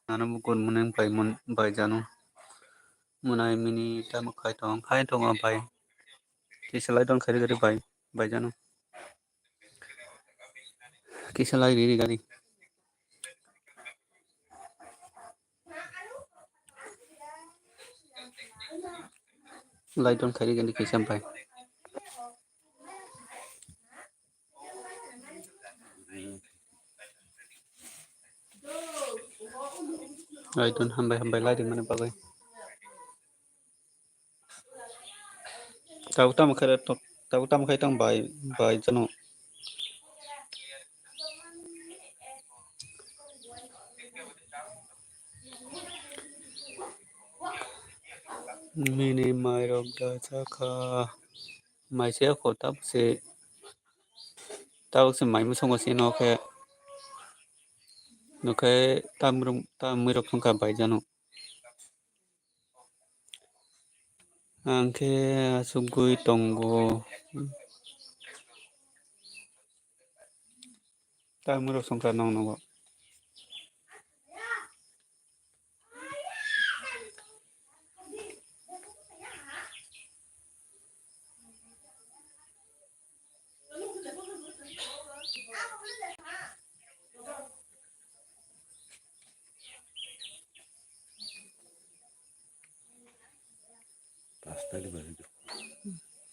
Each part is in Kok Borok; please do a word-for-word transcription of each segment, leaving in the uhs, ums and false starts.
Ano bo good morning bai, mon-, bai jano. Mwnai mini tamo khai tong, khai tong o bai. Kisa lai tong khairi khairi bai, bai jano. Kisa lai riri gari. Lai tong khairi khairi kisa bai. Lai tong hambai hambai lai rimani bagwi. Tabuk tamo khe, tabuk tamo khe tong bai, bai jano. Mini mairok da chakha. Mai se kho tabuk se, tabuk se mai musungo se no khe, no khe tamrok, tamwirok thangkha bai jano. Ang khe asugwi tongo. Tamwirok songkha nong nogo.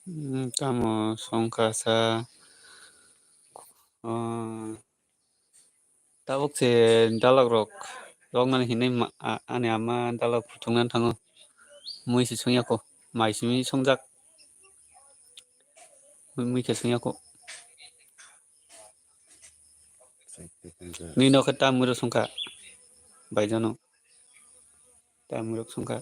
Hmm, tamo songkha sa, ah, tabuk se dalok rok, rok nani hinui ma-, a-, ani ama dalok thwngna thango. Mui se songya kho, mai simi songjak. Mui, mui khe songya kho. Nini no khe tamwirok songkha. Bai jano. Tamwirok songkha.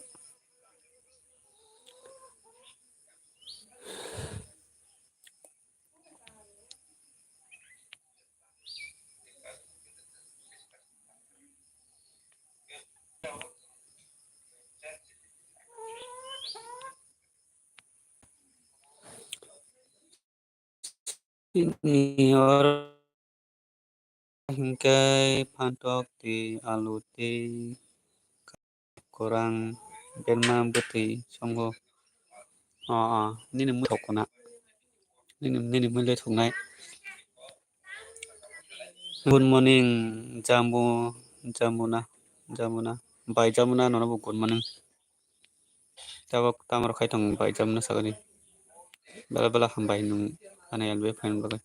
Chini oro hingke phantok tei alu tei kwrang berma bwtwi songo. O, o, nini mui thok khuna. Nini, nini mui le thoknai. Good morning, Jambu, Jambuna, Jambuna. Bai Jambuna, nono bo good morning. Tabuk tamo rok khai tong bai, jamna sagani. Bela bela hambai nung ani L B fan bagwi.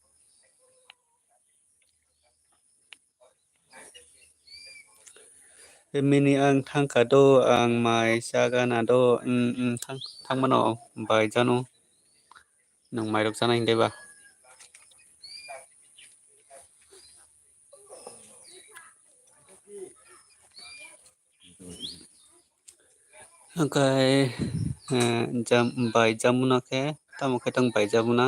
Mini ang thangkha do, ang mai chagana do, mm, mm, thang, thangmano bai jano. Nung mairok chana hingke ba? Hingke, eh, jam-, bai jamuna khe tamo khe tong baijabuna.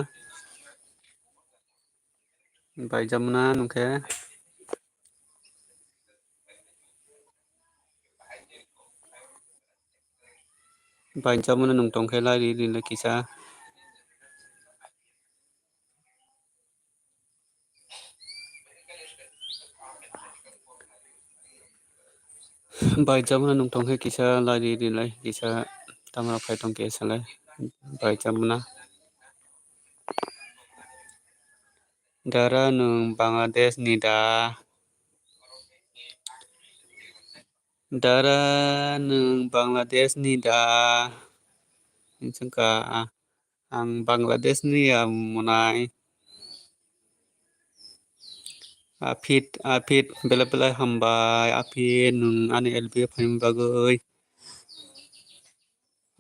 Baijabuna nungkhe. Baijabuna nung tongkhe lai ri ri lai kisa. Baijabuna nung tongkhe kisa lai ri ri lai kisa tamra phai tongkhe salai baijabuna. Dara nwng Bangladesh ni da? Dara nwng Bangladesh ni da? Hinswngkha, ang Bangladesh ni ya monai. Aphit, Aphit, belai belai hambai, Aphit, nwng ani L B o phaima bagwi.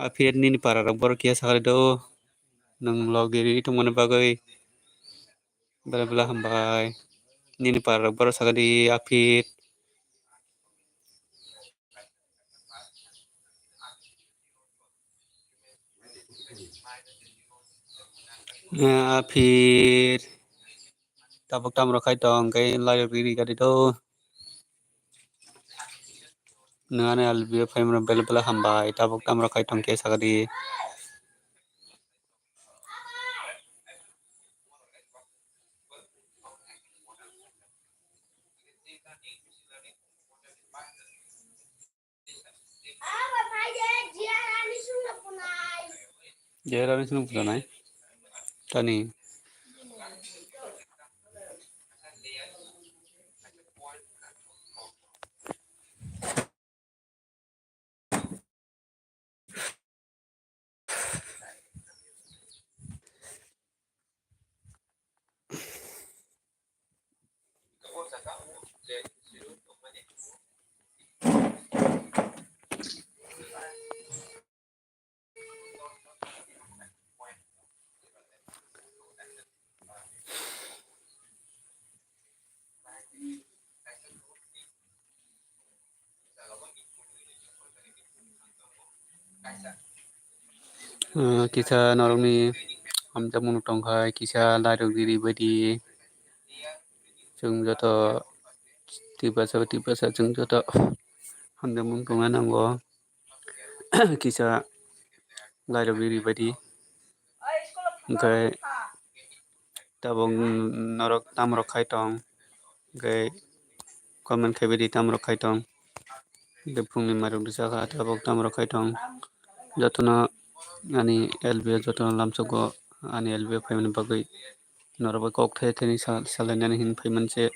Aphit, nini para rok borok kiya sakali do, nwng logi ri tongmani bagwi. Belai belai hambai. Nini para rok borok sakadi Aphit. Eh, Aphit. Tabuk tamrok khai tong, khe lai rok ri ri gadi do. Nwng ani L B o phaimano belai belai hambai. Tabuk tamrok khai tong khe sakadi. Jera ni sini puja nai. Tani. Ah, kisa norokni hamjakmung tongkha, kisa lairok riri baidi. Chwng joto Tiprasa, Tiprasa chwng joto hamjakmung tongna nango. Kisa lairok riri baidi. Hwnkhe tabuk norok tamrok khai tong, hwnkhe comment khai baidi tamrok khai tong. Hwnkhe phungni mairok rwchapkha, tabuk tamrok khai tong. Jotono ani L B o jotono lamsogo ani L B o phaimani bagwi norok bai kok thai thani sa-, salainani hinwi phaimanse.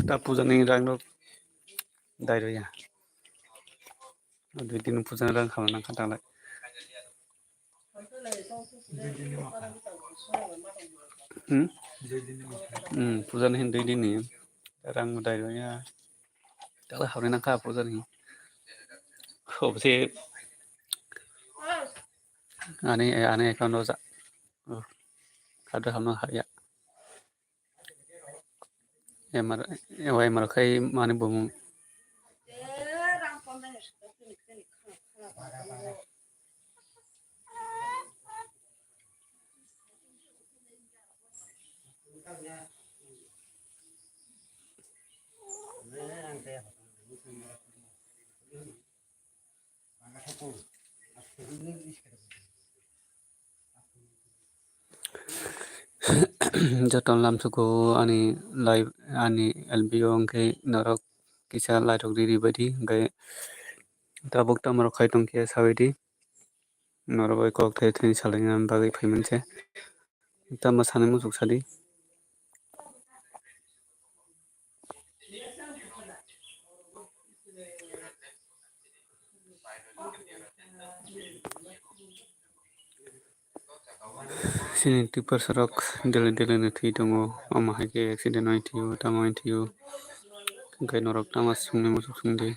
Ta puja ni rang rok dai rw ya. Dui din puja ni rang khamna nang kha tanglai. Hmm? Hmm, puja ni hin dui din ni rang dai rw ya. Tanglai hamni nang kha puja ni. Obse ani, ani account o ja. Oh. Kadra hamna ha ya. Emar, ewa emar khai mani bumung. Joto lamsugo ani live, ani L B o hwnkhe norok kisa light rok riri baidi, hwnkhe tabuk tamo rok khai tongkhe sabaidi. Norok bai kok thai thani salaina bagwi phaimani se. Tamo sanai muchuk sadi. Chini Tiprasa rok daily daily no thwi tongo, omo hai khe accident oi thwio, tamo oi thwio, hwnkhe norok tamo swngwi muchuk swngdi.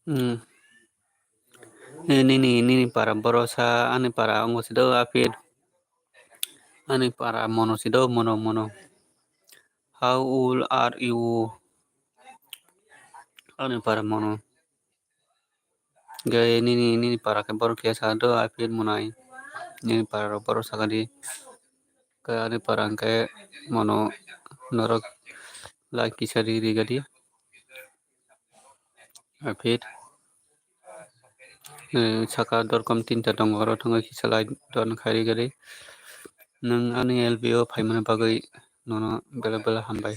Hmm. Eh, nini, nini para borosa, ani para ongo sido apit. Ani para mono sido, mono, mono. How old are you? Ani para mono. Gai nini, nini para khe borok khe sa do, apit monai. Nini para rok borok sakadi. Khe ani para hwnkhe mono norok like kisa ri, ri gadi. Apit, eh, saka dorkom tinta tongo, oro thangwi kisa like don khai ri gadi. Nwng ani L B o phaimani bagwi nono belai belai hambai.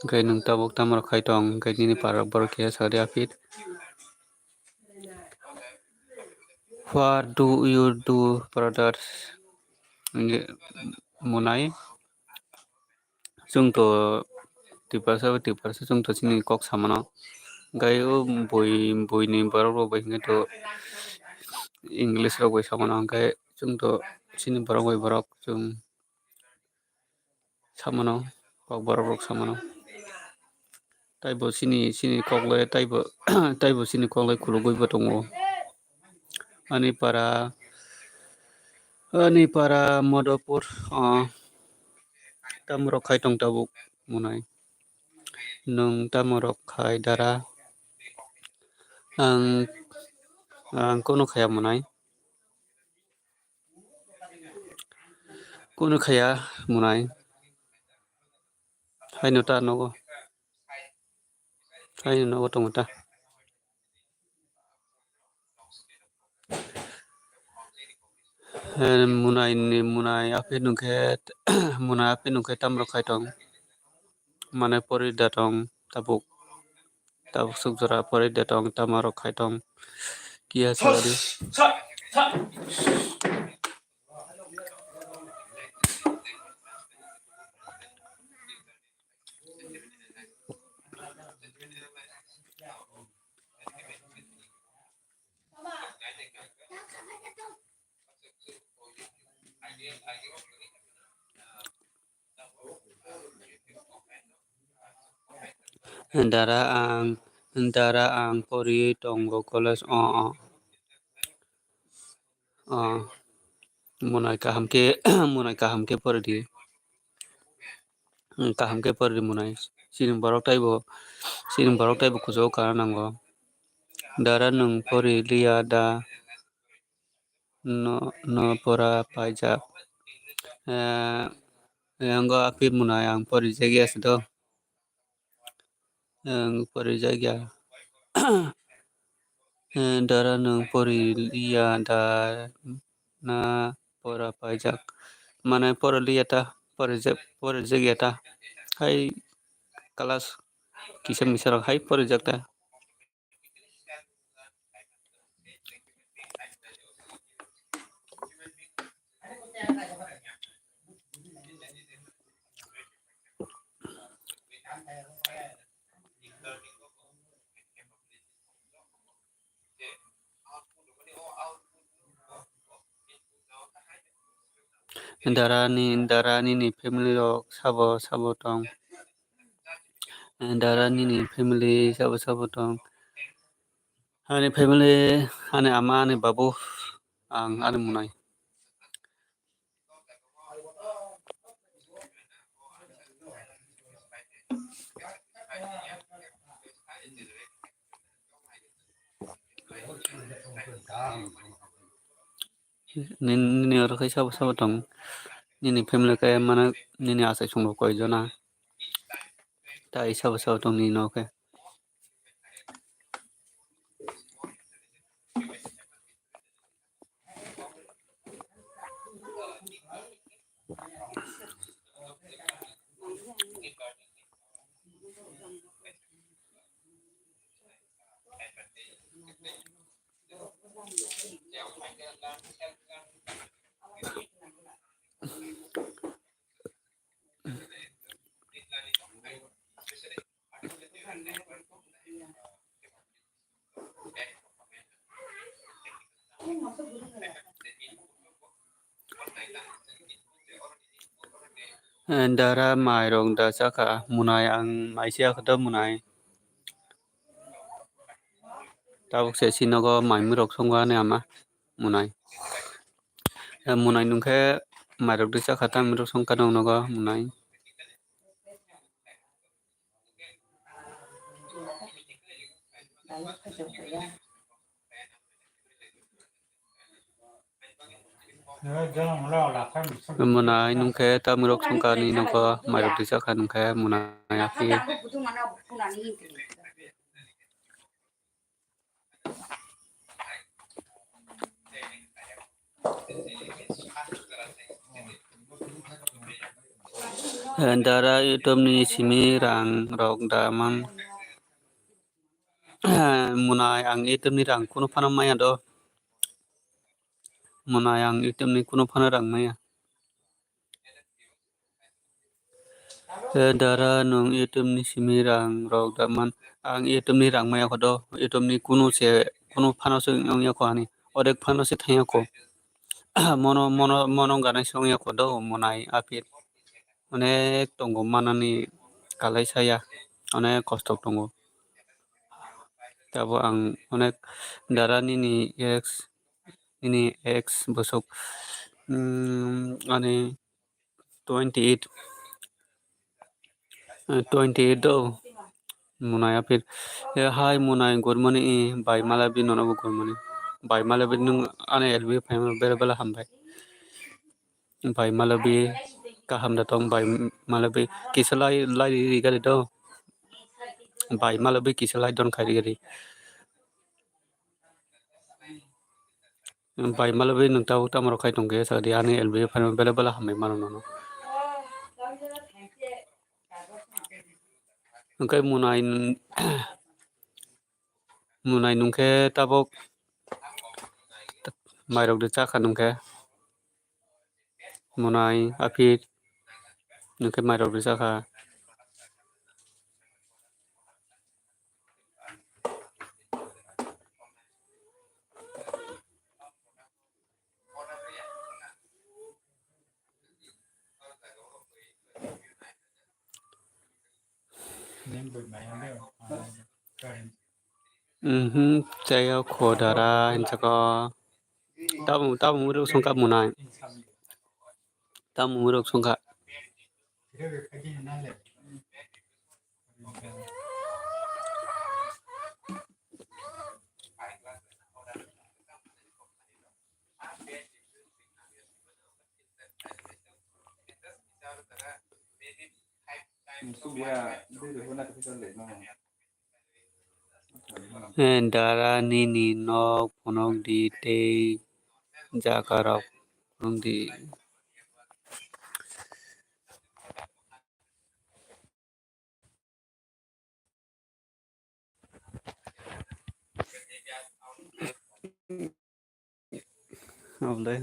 Hwnkhe nwng tabuk tamo rok khai tong, hwnkhe nini para rok borok khe sakdi apit. What do you do, brothers? Hwnkhe monai. Chwng to Tiprasa bai Tiprasa, chwng to chini kok samano. Gai o bui, buini borok rok bai hwnkhe to English rok bai samano, hwnkhe chwng to chini borok bai borok chwng samano, kok borok rok samano. Taibo chini, chini kok le taibo, taibo chini kok le khulugwi bo tongo. Ani para, ani para Madhupur, ah, tamo rok khai tong tabuk monai. Nwng tamo rok khai dara? Ang, ang kunu khaya monai. Kunu khaya monai. Haino ta nogo. Haino nogo tongo ta. Eh, monai ni, monai aphi nungkhe, monai aphi nungkhe tamrok khai tong. Mane pori da tong tabuk. Tabuk suk jora pori da tong, tamarok khai tong. Kiya sadi. Dara ang, dara ang pori tongo college o, o. O, monai kaham khe, monai kaham khe pori di. Kaham khe pori di monai. Chini borok taibo, chini borok taibo kuchugo kana nango. Dara nwng pori liya da? No, no pora paijak. Eh, yango aphi monai ang pori jagya se do. Ang pori jagya. Eh, dara nwng pori liya da na pora paijak? Mane pori liya ta, pori je-, pori jagya ta. Hai class kisa misa rok hai pori jak ta. Dara ni, dara nini family rok sabo sabo tong? Dara nini family sabo sabo tong? Ani family, ani ama, ani babu, ang, ani munai. Nini, nini oro khe sabo sabo tong? Nini family khe mano, nini achai song rok koi jona? Tai sabo sabo tong nini nok khe? Dara mai rok da chakha, munai ang mai siya khe to munai. Tabuk se si nogo mai mui rok songkha ani ama munai. Munai nungkhe mai rok da chakha, tamo rok songkha nogo munai. Munai nungkhe tamo rok songkha ani nogo mai rok da chakha nungkhe munai aphi. Dara YouTube ni simi rang rok da man. Munai ang YouTube ni rang kunu phano maya do. Munai ang YouTube ni kunu phano rang maya. Dara nung YouTube ni simi rang rok da man. Ang YouTube ni rang maya kho do. YouTube ni kunu se, kunu phano se wng ya kho ani. Odek phano se thang ya kho. Mono, mono, mono ganai se wng ya kho do, munai aphi. Onek tongo manani kalai saya, onek kosto tongo. Tabo ang onek dara nini ex, nini ex bosok, mm, ani twenty eight, eh, twenty eight do. Munai aphi, eh, hai munai good morning, eh, bai malabi nono bo good morning. Bai malabi nung ani L B phaima bela bela hambai. Bai malabi kaham da tong, bai malabi kisa lai, lai ri gari do. Bai malabi kisa lai don khai ri gari. Bai malabi nung tabo tamo rok khai tong khe sa di ani L B phaima bela bela hambai mano nono. Hwnkhe munai, munai nungkhe tabok mai rok de chakha nungkhe. Munai, aphit, nungkhe mai rok rijak kha. Mhm, chaya khodara hinjako. Tabung, tabung muruk songkha munai. Tabung muruk songkha. Eh, dara nini nok phunuk di tei jaga rok phunuk di.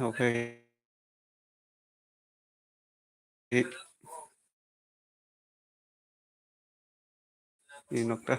Oke. Ini nokta.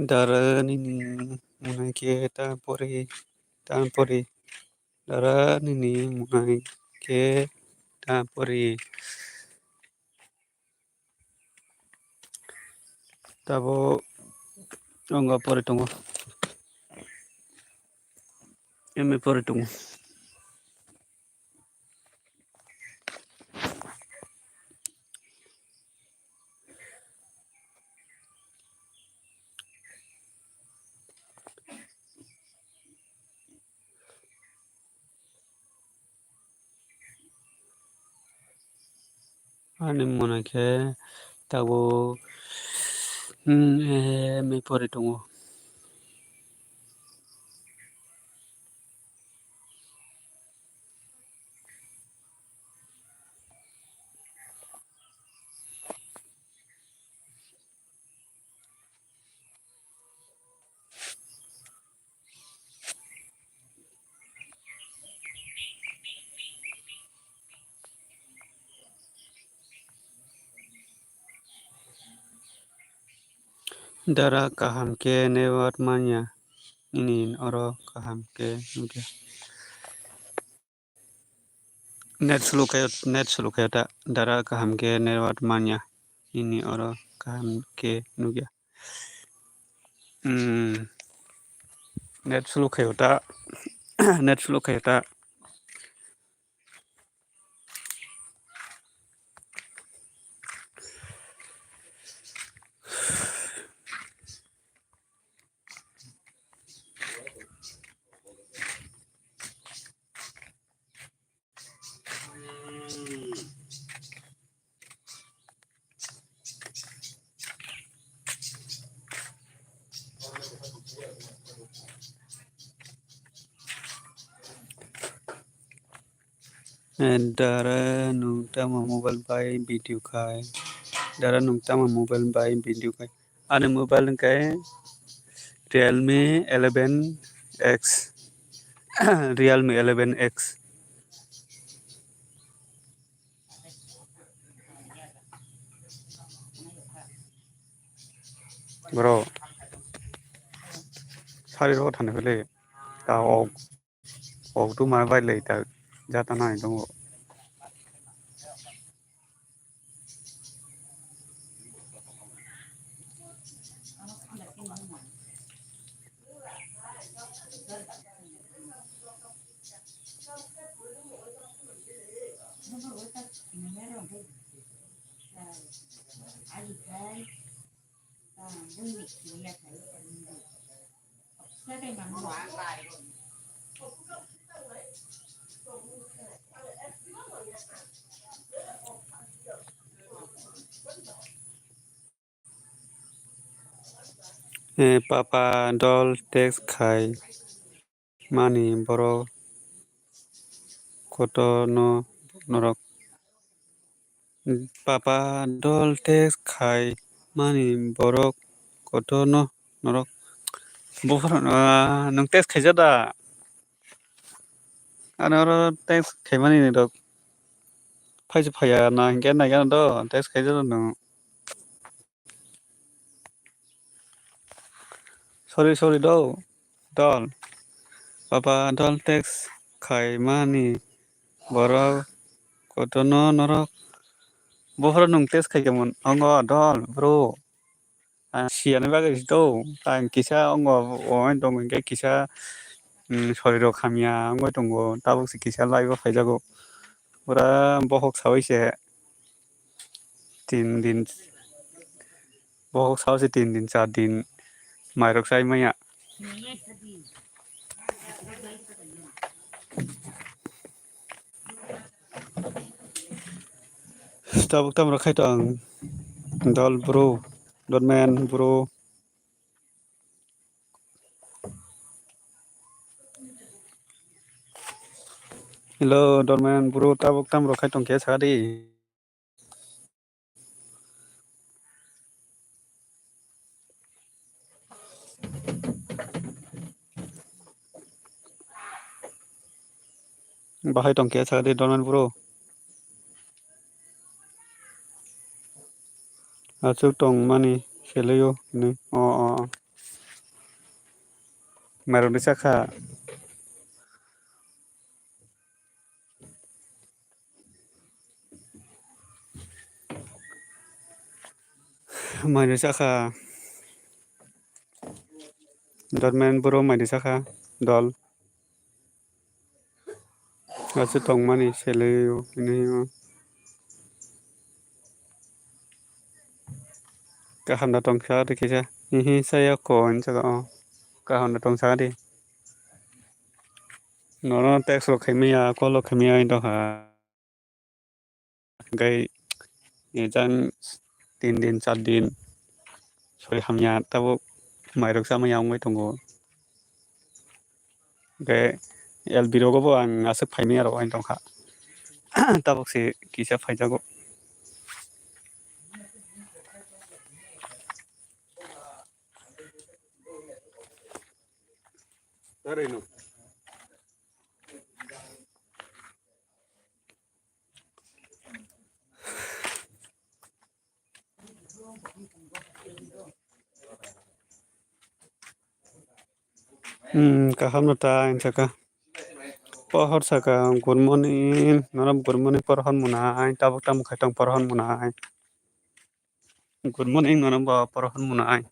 Dara nini mwnai khe ta pori, ta pori. Dara nini mwnai khe ta pori. Tabo wngkha pori tongo. M A pori tongo. Ani mwnai khe tabuk, hmm, M A pori tongo. Dara kaham khe network manya, nini oro kaham khe nukya. Net slow khe, net slow khe ta, dara kaham khe network manya, nini oro kaham khe nukya. Hmm. Net slow khe ta, net slow khe ta. Eh, dara nwng tamo mobile bai video khai? Dara nwng tamo mobile bai video khai? Ani mobile hwnkhe Realme eleven X. Realme eleven X. Bro, sari rok thani phele ta ok. Ok, tu ma bai lai ta jata nai tongo. Eh, papa dol text khai mani borok kotorno norok. Papa dol text khai mani borok kotorno norok. Buphuru, ah, nwng text khaijak da? Ano oro text khaimani rok. Phai se phaiya na hinkhe naikhe do text khaijak no. Sorry, sorry do, dol. Baba dol text khaimani borok kotono norok. Bophoro nwng text khaikhe mon ongo dol bro. Ang siyani bagwi se do, ang kisa ongo omo tong hinkhe kisa, mm, sorirok hamya wngwi tongo, tabuk se kisa live o phaijago. Pura bokhok sawi se tin din, bokhok sawi se tin din, char din mairok chai manya. Tabuk tamo rok khai tong dol bro, dotman bro. Hello, dotman bro, tabuk tamo rok khai tong khe sa di. Bahai tong khe sa di dotman bro. Aswk tong mani selai o hinwi. O, o, o. Mairok ni sakha. Mairok sakha. Dotman bro mairok sakha. Dol. Aswk tongmani selai o hinwi o. Kaham da tongsa de kisa. Hihi saya ko hinwi saka o. Kaham da tongsa de. Nono text rok khaimaya, call rok khaimaya wng tongkha. Hwnkhe, e, jang tin din, char din soi hamya, tabuk mairok chamaya wngwi tongo. Hwnkhe, L B rogo bo ang aswk phaimaya rok wng tongkha. Tabuk se kisa phaijago. Hmm, kaham no ta, ang saka. Pohor saka, good morning, norok good morning, porhor mwnai, tabuk tamo khai tong porhor mwnai. Good morning, norok bo porhor mwnai.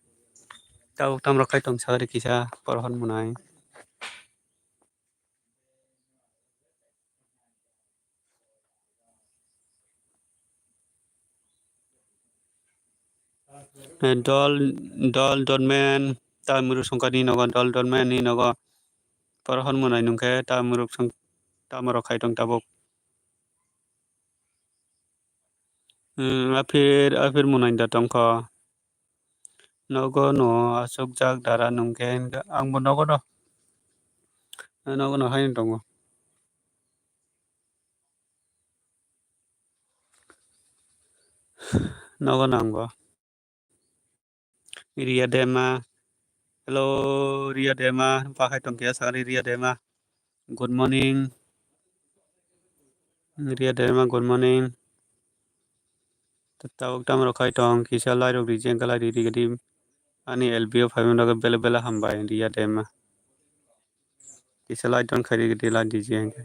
Tabuk tamo khai tong sagri kisa porhor mwnai. Eh, dol, dol, dotman, ta muru songkar ni nogo, dol, dotman ni nogo. Porhor mwnai nungkhe ta muruk song, ta morok khai tong tabuk. Hmm, aphir, aphir mwnai da tongkho. Nogo no aswkjak dara nungkhe hwnkhe angbo nogo no. Nogo no haino tongo. Nogo no angbo. Ria Dema. Hello, Ria Dema. Bahai tongkhe sakni Ria Dema. Good morning. Ria Dema, good morning. Tabuk tamo rok khai tong, kisa lai rok rijeng khe lai ri ri gadi. Ani L B o phai mano khe bele bele hambai Ria Dema. Kisa lai don khai ri gadi lai rijeng khe.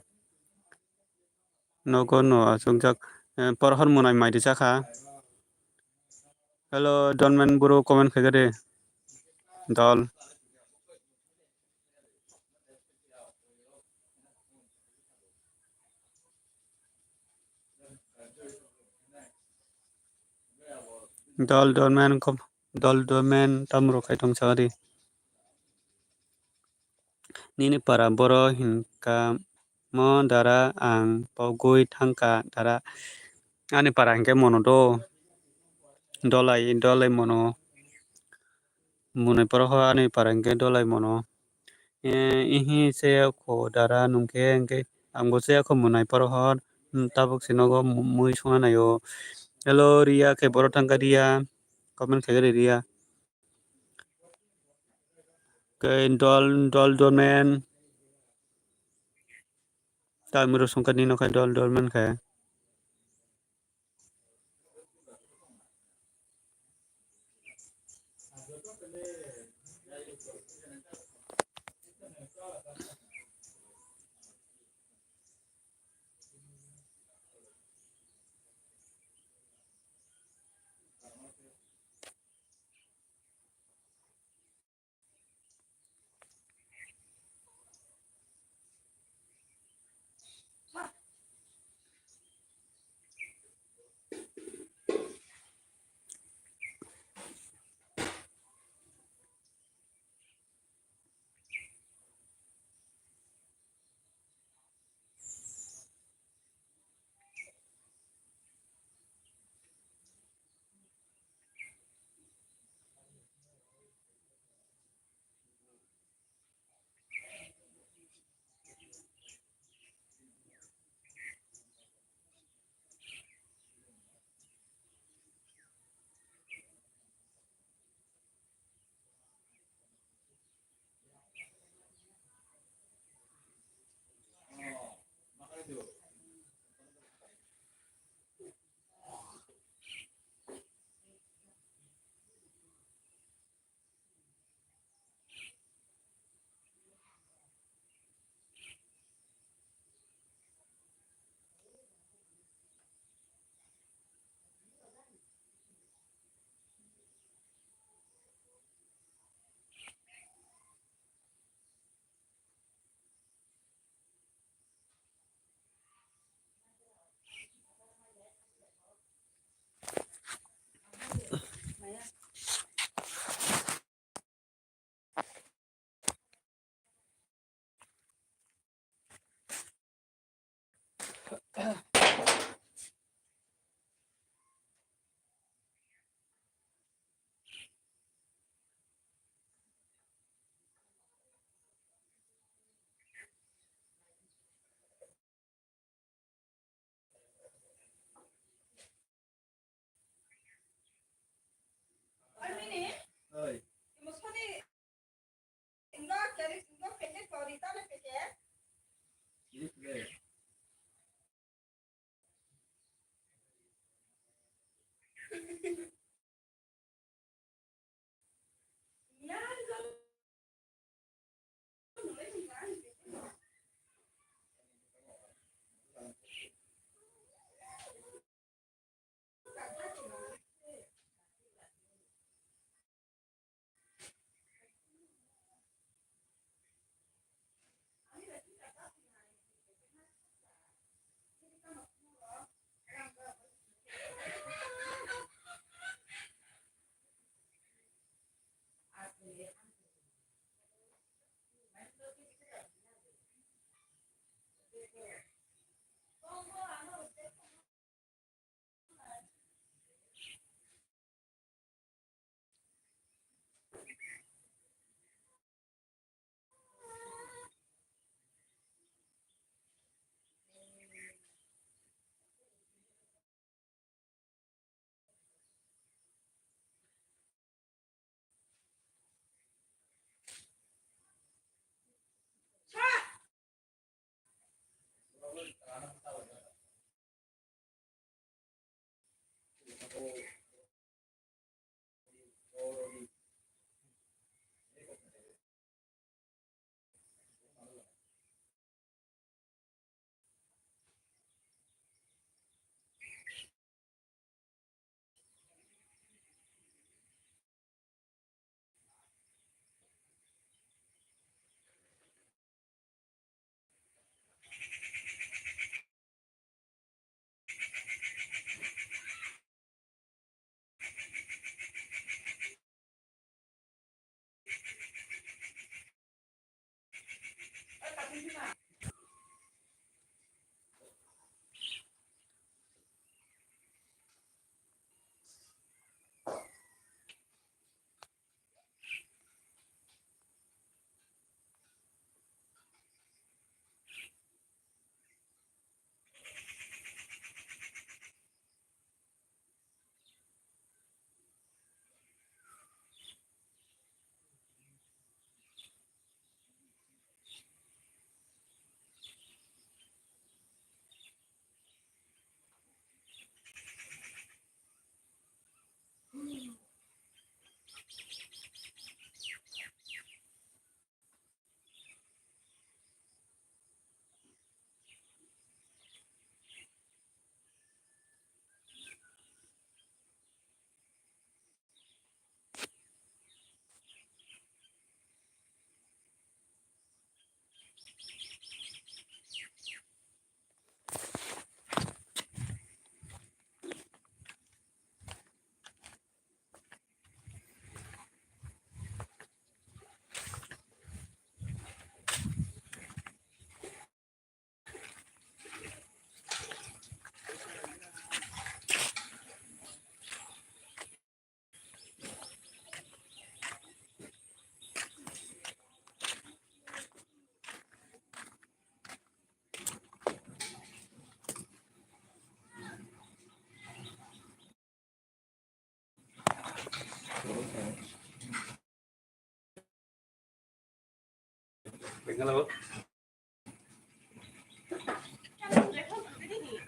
Nogo no achukjak, eh, porhor mwnai mai rijak kha. Hello, Donmen bro, comment khaikha de. Dol. Dol Donmen kom-, Dol Donmen tamrok khai tong sagadi. Nini para boro hinkha mo dara, ang pogwi thangkha dara. Ani para hinkhe mono do. Dolai, dolai mono. Mwnai poro ho ani para hinkhe dolai mono. Eh, ihi chaya kho dara nungkhe hinkhe angbo chaya kho mwnai poro ho. Hmm, tabuk se nogo mu-, mui songna naio. Hello, Riya khe boro thangkha Riya. Comment khaikhe de Riya. Khe dol, dol, dol men. Tamiro songkha nino khai dol, dol men khe. Oi.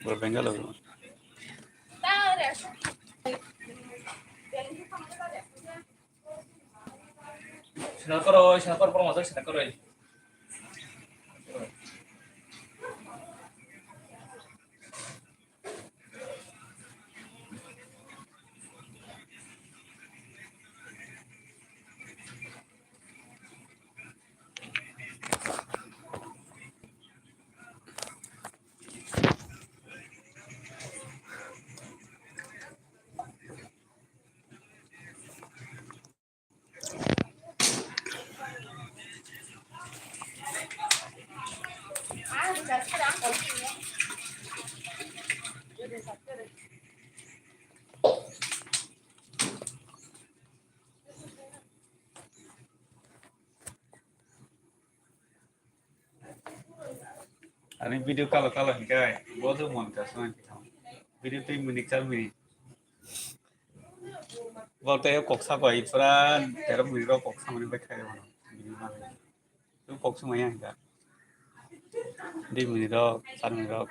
Bro, Bengal. Sinakoroi, sinakor, borok majak sinakoroi. Ani video kalo kalo hinkhe bodo mon kasma video tei minute char minute. Bo tei kok sa bai pura tero minute rok kok samani bai khai mano. Bini bagwi. Tu kok sumaya hinkha. Dui minute rok, char minute rok.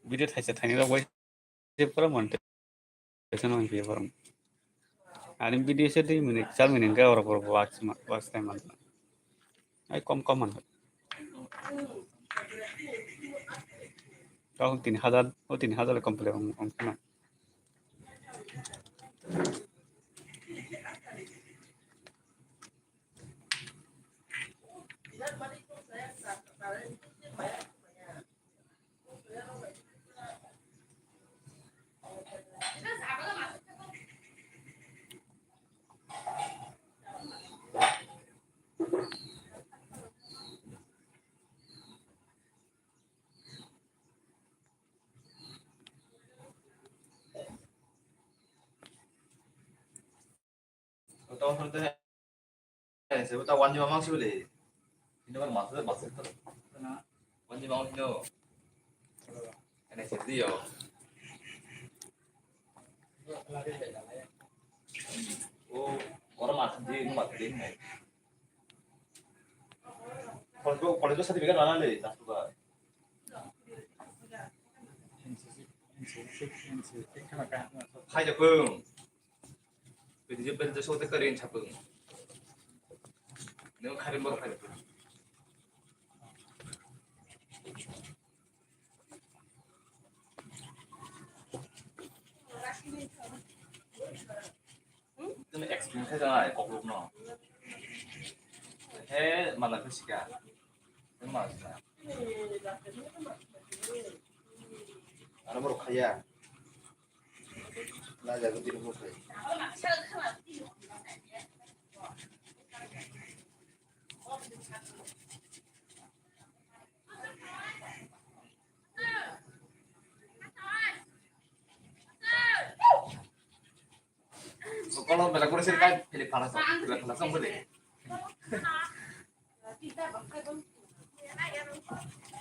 Video thaisa thaini rok bai. Pura monetization wngkhe borok. Ani video se dui minute, char minute hwnkhe orok, orok watch ma-, watch time manna. Ai kom kom manna. Kau tin hazar, o tin hazar complete wng, wngkhe na. Tong hwn teh, se ta wanji mamang sih boleh. Ini kan masuk, masuk tu. Wanji mamang sih tu. Ini sih dia. Oh, orang masuk di, ini masuk di ini. Kalau tu, kalau tu sertifikat mana le, tak suka. Hai, Japung. Pwdwi je bel je sote kari sapung. Nung kharim borok kharim. Tini experience khai jana kokrok no. He mana khe sika. He mana sika. Aro borok khaya. Kalau bela kurang sih kan pilih panas, pilih panas sama deh.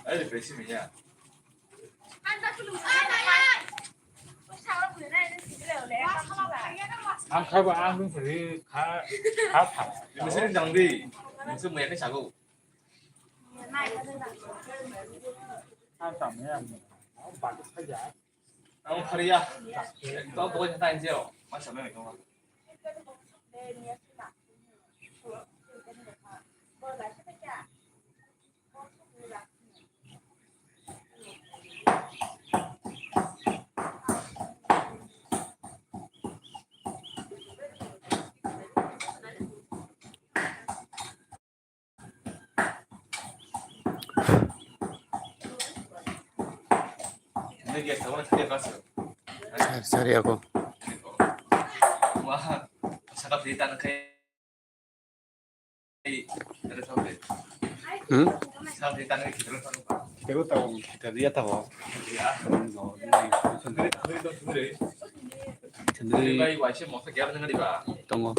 Ayo, besi minyak. Ang kha ba, ang nung sari kha, kha pha. Ini sini jang di, ini sini minyak sago. Ang tam ya, ang bagus saja. Ang khariya. Ekdom bokol khe tain jeo. Masa meme tong. Sari, sari ako. Hmm? Kita tahu, kita dia tahu. Sendiri. Tongo.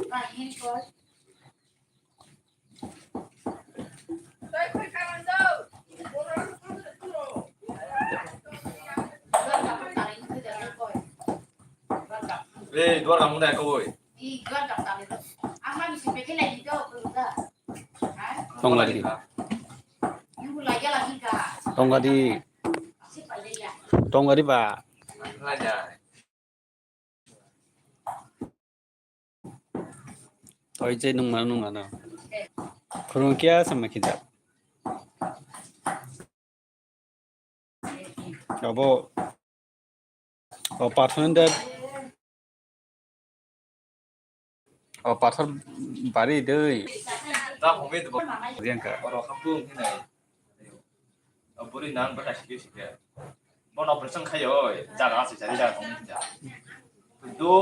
Tongadi. Tongadi ba. Oi je nung mano nung mano. Khurung kia sama khijak. Abo o pathor da o pathor bari dei. Yang ka. Buri nang bata sikhe sikhe. Bono operation khai oi, jaga ase jari jaga tong ja. Do,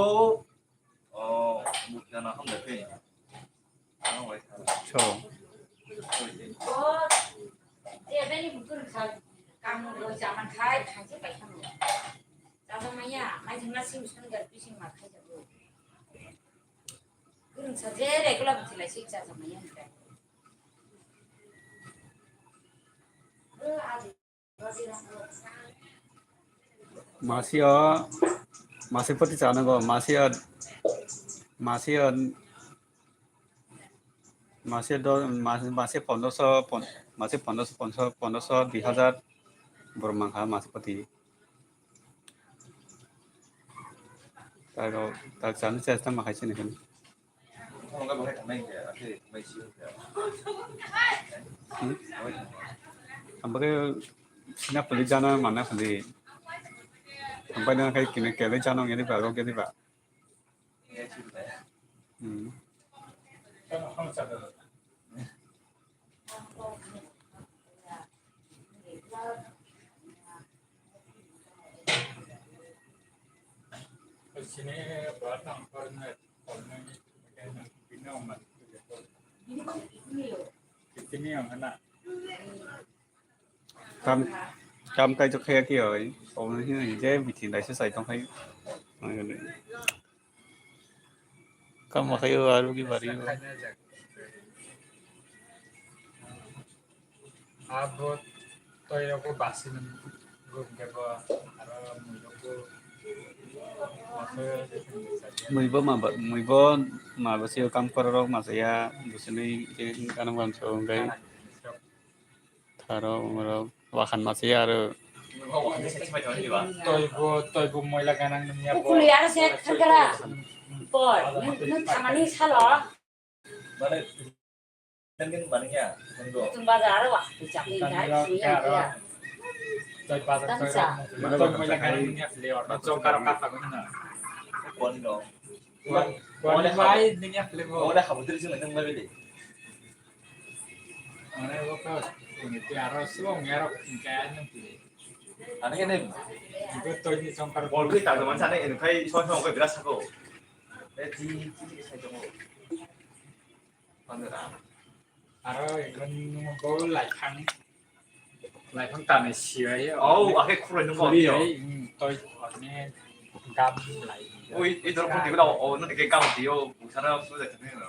oh, mukya na ham da pe. So. Masi o, masi poti chana go, masi o, masi o, masi do, masi, masi pondroso, pon-, masi pondroso, pondroso, pondroso, dui hazar, borok mankha masi poti. Tago, tak chana chesta ma khaisini kan. Hmm? Ang bagwi sina puli jana mana puli. Ang bagwi nang kai kine kele jana ngeni ba, ro ngeni ba. Hmm. Sini buat nang pernah. Tam, tam kai jok khaya ki oi. Om ni je bithi dai se sai tong khai. Kam ma khai o aru ki bari o. Abo toi rok bo basi nung ruk de bo aro mui rok bo. Mui bo ma ba, mui bo ma ba sio kam kora rok ma saya busini je kanang bam so gai. Tharo umrok wahan ma saya aro. Toi bo, toi bo moila ganang nung ya bo. Ukuli aro se thangkara. Boy, nung, nung thamani salo. Mane, nangin mani ya, nanggo. Tung bazar aro wa, chakni dai, sini ya. Toi bazar, toi ro. Toi moi la kani niya fle or, toi karo kata ko na. Kon no. Kon, kon bai niya fle mo. Ora habu diri sing nang bai de. Mane wo ko, ini ti aro suang ya ro, kaya nang ti. Ani ne. Itu toi ni songkar. Bol ke ta zaman sana ini kai song song ke beras ko. Eh, ti, ti, ti, sai jong. Aro ekhon bo laifang, laifang tanwi sibai o. Oh, akhe khuroi nung bo. Khuroi, hmm, toi, one gam lai. Oi, i dorkho dibe da, o, no dike gam dio, busara suja kene no.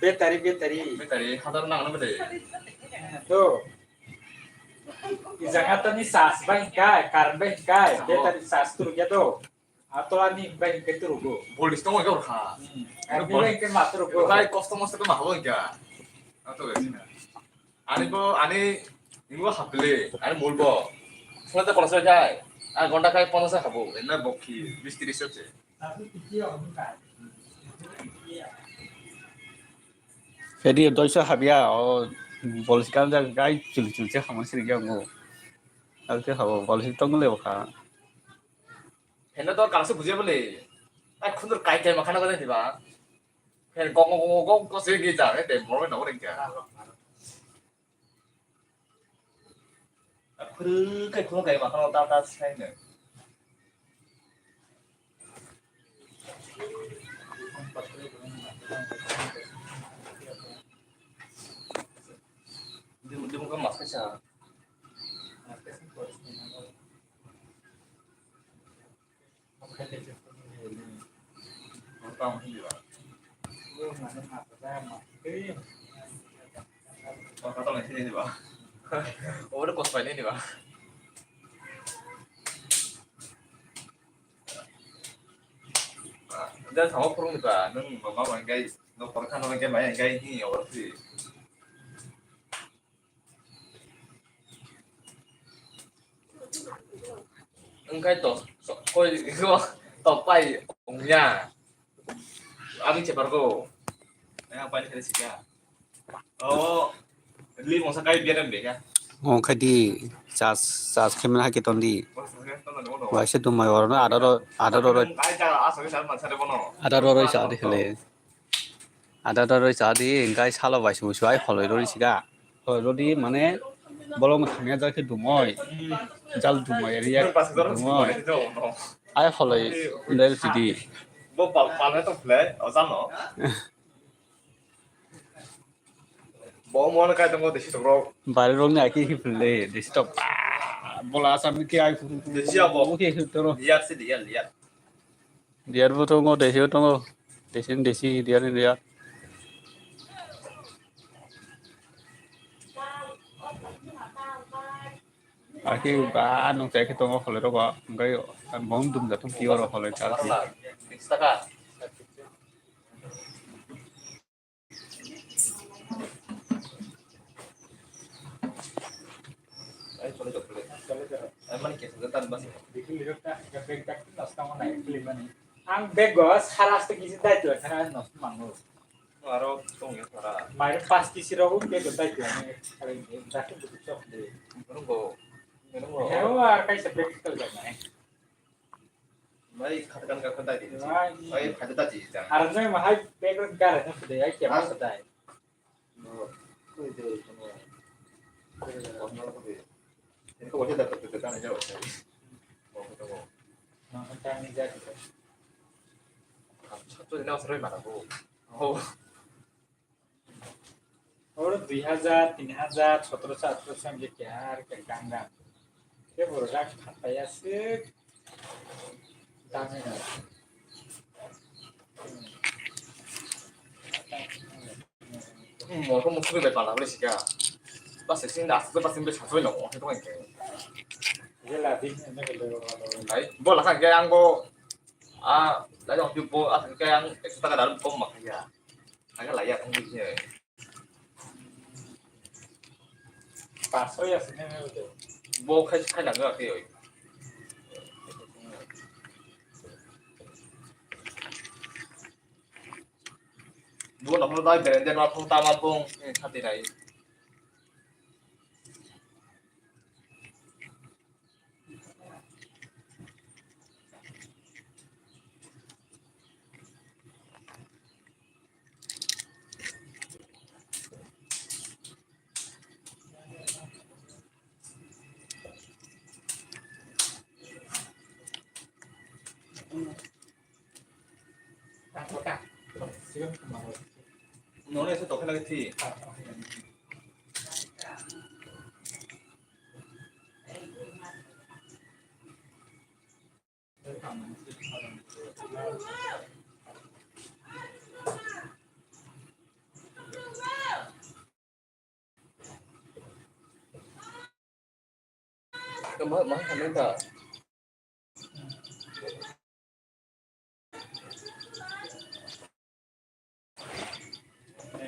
Battery, battery. Battery, hazar nang na battery. To. Ijaga to ni charge bai kai, current bai kai, battery charge tu ya to. Atolani bai hingke turugo. Police tongo hingke orkha. Hmm. Ani bai hingke ma turugo. Bai kosto mosto ke ma habo hingke. Ato bai sina. Ani bo, ani, ingo hapile, ani mulbo. Sona to kolasai jai. A gonta kai pono sa habo. Ena bokhi, bis tiris se. Fedi doisa habia, o police kan ja gai chul chul se hamon siri ya ngo. Alke habo, police tongo le bokha. Heno to kaisa bujiya bole. Ai khundur kai kai makhana ko diba. Hen gong gong gong gong ko se gi ja, te boro no ring ja. Khuru kai khuru kai makhana ta ta sai ne. Obo kospai nini ba. Jang thangma phurung ni ba, nung mama ma hingkai, nung porkha no hingkai, mai hingkai, hi, obo si. Wngkhe to, to, koi, to pai wngya. Ani chepar go. Yang pai khe sika. Oh, li mongsa kai biar em beka. Wngkhe di, chas, chas khe mena hai khe ton di. Waisa tumai oro no adaro, adaro ro. Kai ta asa ke sar mansa de bono. Adaro ro sa de khele. Adaro ro sa di, wngkhe salo waisa musu ai holoi ro sika. Holoi rodi mane bolong thangya jal khe dumoi. Jal dumoi, riya dumoi. Ai holoi del sidi. Bo pal, pal to play, o jal no. Bo mo na kai tongo desi tok rok. Bari rok ni aki hi play, desi tok. Bola asam ki ai. Desi abo. Oke, toro. Liar sidi, liar, liar. Diyar bo tongo, desi bo tongo. Desi ni desi, diyar ni diyar. Aki ba nung chai khe tongo holoi rogo. Hingkai bom dum jatung ki oro holoi chal si. Ang bego sara aste kisi daitwa khana nosto mango. Aro tongya khara. Mairo pas kisi rogo bego daitwa ni. Jati budu chok de. Nungo. Nungo. Heo ar kaisa practical janai. Mai khatakan ka khata di. Mai. Mai khata ta di jang. Ar nai ma hai background ka ra na de ai ke ma sa dai. No. Koi de no. Ko no ko de. Ko wajah dapat kita kan aja wajah. Ko ko ko. Ma kan ta ni ja kita. Satu ni nak serai mana ko. Oh. Oro dui hajar, tin hajar, sotoroso, atoroso hingke keha ar ke gang gang. Kebo rok khatai aswk dami no. Hmm, motor motor bai pala bole sika. Pas sing da, pas sing bai sasoi no, motor to hingke. Jela di, ne ke lo. Ai, bola kan ke ang bo, ah, lai jong tu bo, ah, ke ang ekso taka daru kom mak ya. Aga laya kong di je. Paso ya sini ne udah. Bo khai khai laga ke oi. Bo na phone dai berende na phone ta ma phone, eh, khati dai. Nono ese tokhe lagi thi. Kema, ma, kema ta.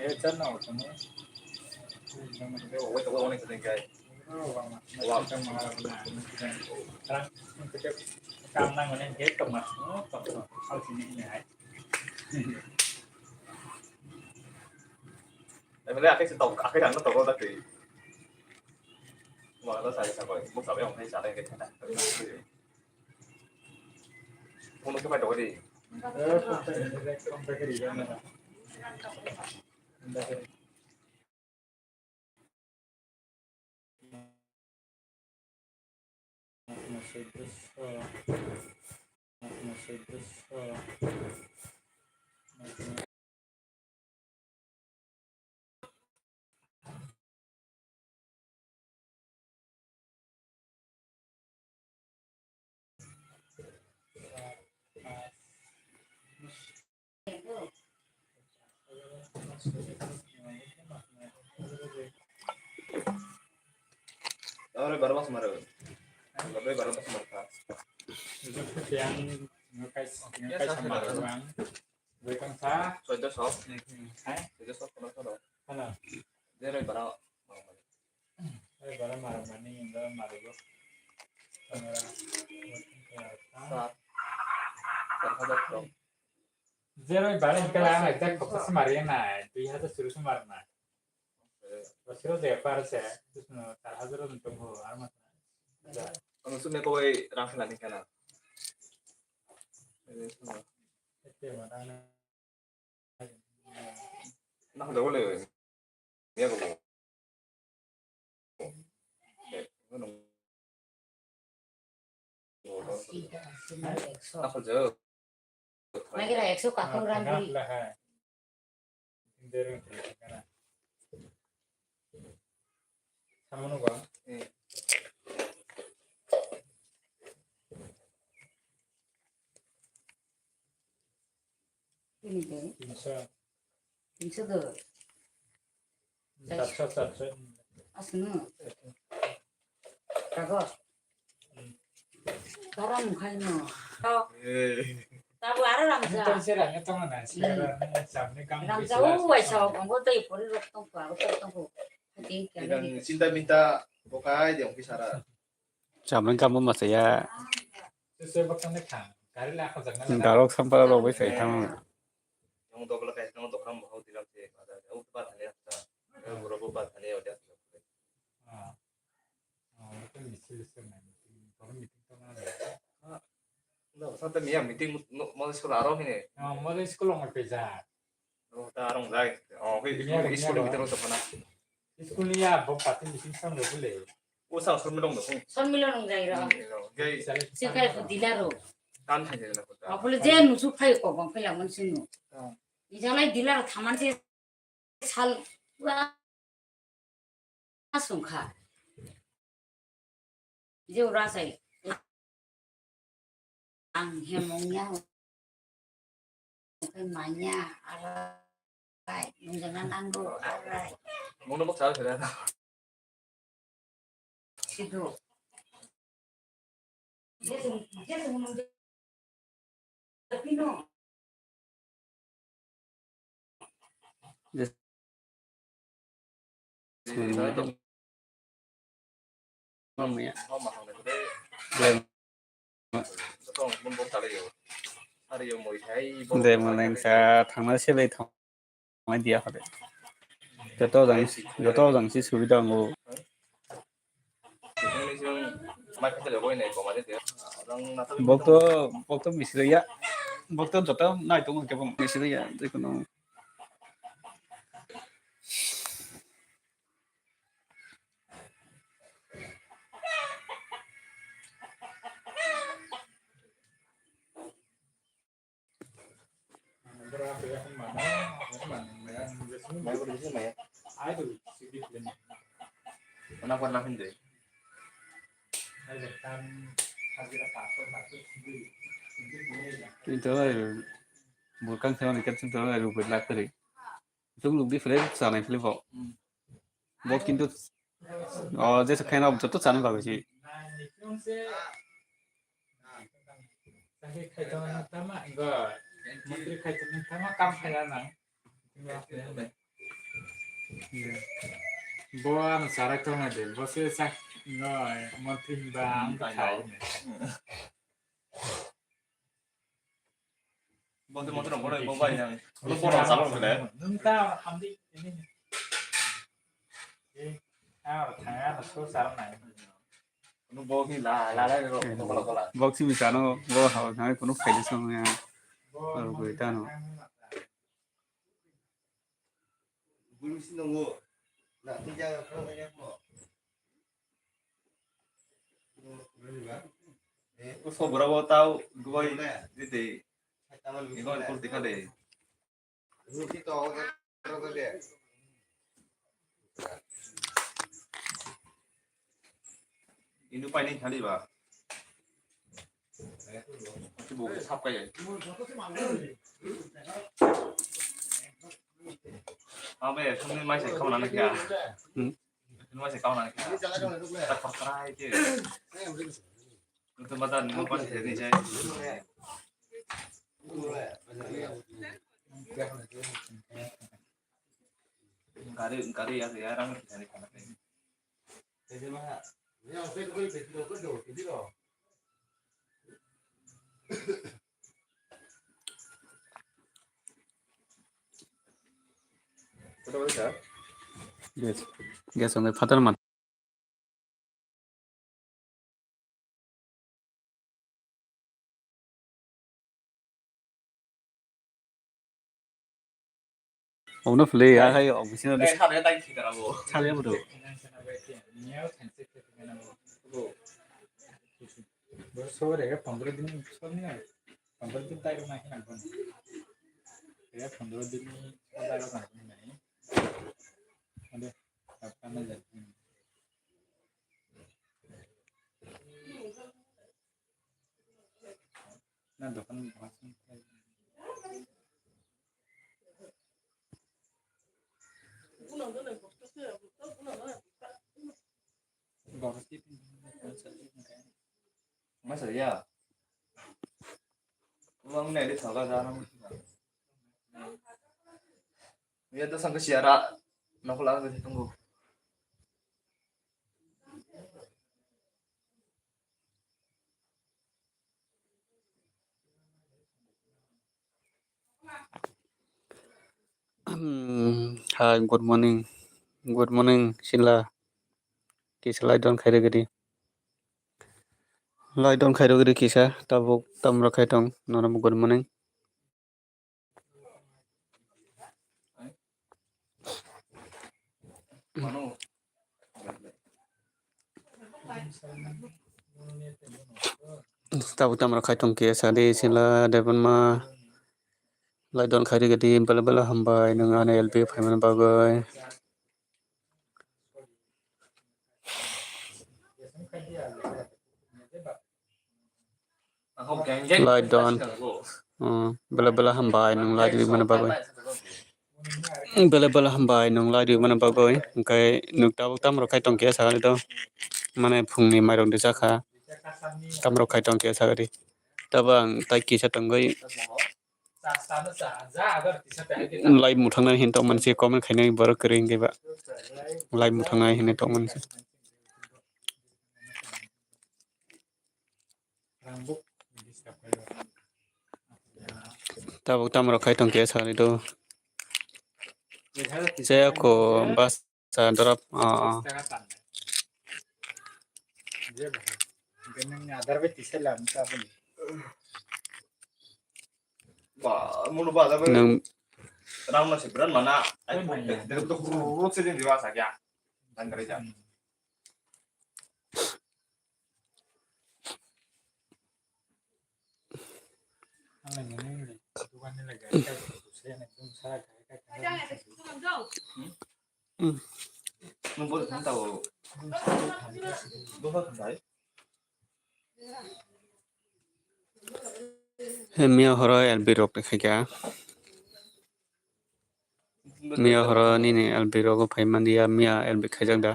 Eh, chan na, chan na. Wait, wait, wait, wait, wait. Wow. Kam nang mane gate tong ma. Oh, tong, tong. Hal sini ini hai. Emre akai se tong, akai rang tong ko ta tei. Mo ta sa sa ko, mo sa be ong hai sa dai ke ta. Phone ke pai to di. Ore baro bas mare. Ore baro bas mare. Yang, yang kai, yang kai sama orang. Wekang sa. Soido sok. Hai. Soido sok kono kono. Hana. Jero bara. Jero bara mara mani, jero mara yo. Sat. Sat hajar sok. Jero bara ikan ang aja kok semari na, dui hajar suru semar na. Bosiro je par se, sar hajar untung ho, ar mas. Ang sumne koi rang lani kana. Ete mana. Nah, udah boleh. Ya, kok. Asida, asida, ekso. Nah, udah. Lagi lah, ekso kakung rambi. Samano ba? Ini deh. Tinso. Tinso do. Satso, satso. Asno. Kagos. Karam khai no. Tau. Tabu aro ramja. Tau sera nge tong na sera. Ramja u waisa ko ngo tei pori rok tong ko aro tong ko. Hati kya. Sinta minta bokai de ongki sara. Chamrang kamu masa ya. Sesuai bakal ne khang. Kari la khajak na. Darok sampara rok bai sai thang. Yang dobla kai yang dobra mau dilam se ada. Yang ba thani ya. Yang boro ba thani ya. Sate miya meeting mo school aro hine. Model school ong pe ja. Ta arong jai. Oh, school ni ya bo pati meeting sang ro bole. O sang sor milong do. Sor milong jai ro. Jai. Sikai dilaro. Kan hai jai na kota. Apole je musu phai ko bang phai lamon sinu. Ijalai dilaro thaman se sal wa sungkha. Je ura sai. Ang hemong ya. Manya arai. Nung jana nanggo arai. Mung nung bok sal sila. Sido. De mane sa thangna se bai thang. Mai dia hore. Joto jang, joto jang si subida ango. Bok to, bok to misiri ya. Bok to joto nai tongo kebo misiri ya. Jekono. Itu burkang sama ikan sentuh rupet lakari. Itu belum di friend sana itu. Bo kintu, o, jesa khaina joto chana bagwi se. Bo ano chara tongna de, bo se sa, no, montri ba ang khai. Bo de motor bo bo bai nang. Bo bo sa lo de. Nung ta hamdi ini. Eh, ah, thang ah, so sa nai. Nung bo hi la la la ro ko la ko la. Boxing mi sano bo ha ha ko no khai de song ya. Aro ko ta no. Bulu si nungo. Na tu ja ko ya ko. Ko sobra bo tau goi dite. Igon kur dikha de. Inu paini thani ba. Bo sap kai. Ang bai sumni mai se kauna na kya? Hmm. Mai se kauna na kya? Tak pakrai ke. Itu mata ni mo pan se ni jai. Gari, gari ya, ya, rang ni jai kana. Yes. Yes, ang fatar man. Omo no phwlwi, a hai, o, bising no. Sale bo do. Pondro din, pondro din tai ko nahi nang. Pondro din tai ko nahi nang. Ade, apa na jadi. Na dokan bahas. Masa ya? Uang ini ada salah cara. Ya tuh sampai siara. Nak ulang lagi tunggu. Hi, good morning. Good morning, Sila. Kisa lai don khairok di. Lai don khairok di kisa. Tabuk tamrok khai tong. Nono good morning. Tabuk tamrok khai tong kisa di Sila Debbarma. Lai don khairok di bela bela hambai nung ani L P phaimani bagwi. Lai don. Hmm, bela bela hambai nung lai rwi mani bagwi. Bela bela hambai nung lai rwi mani bagwi. Hwnkhe nwng tabuk tamrok khai tong kisa sakani to. Mane phungni mairok rijak kha. Tamrok khai tong kisa sakani. Tabuk ang tai kisa tongwi. Lai mwthangnai hin tongmani se comment khainai borok kwrwi hwnkhe ba. Lai mwthangnai hinwi tongmani se. Tabuk tamrok khai tong kisa sakani to. Jaya ko bas. Sa drop, ah, ah. Nwng He miya horo L B rok khaikha. Miya horo nini L B rogo phai manliya, miya L B khaijak da.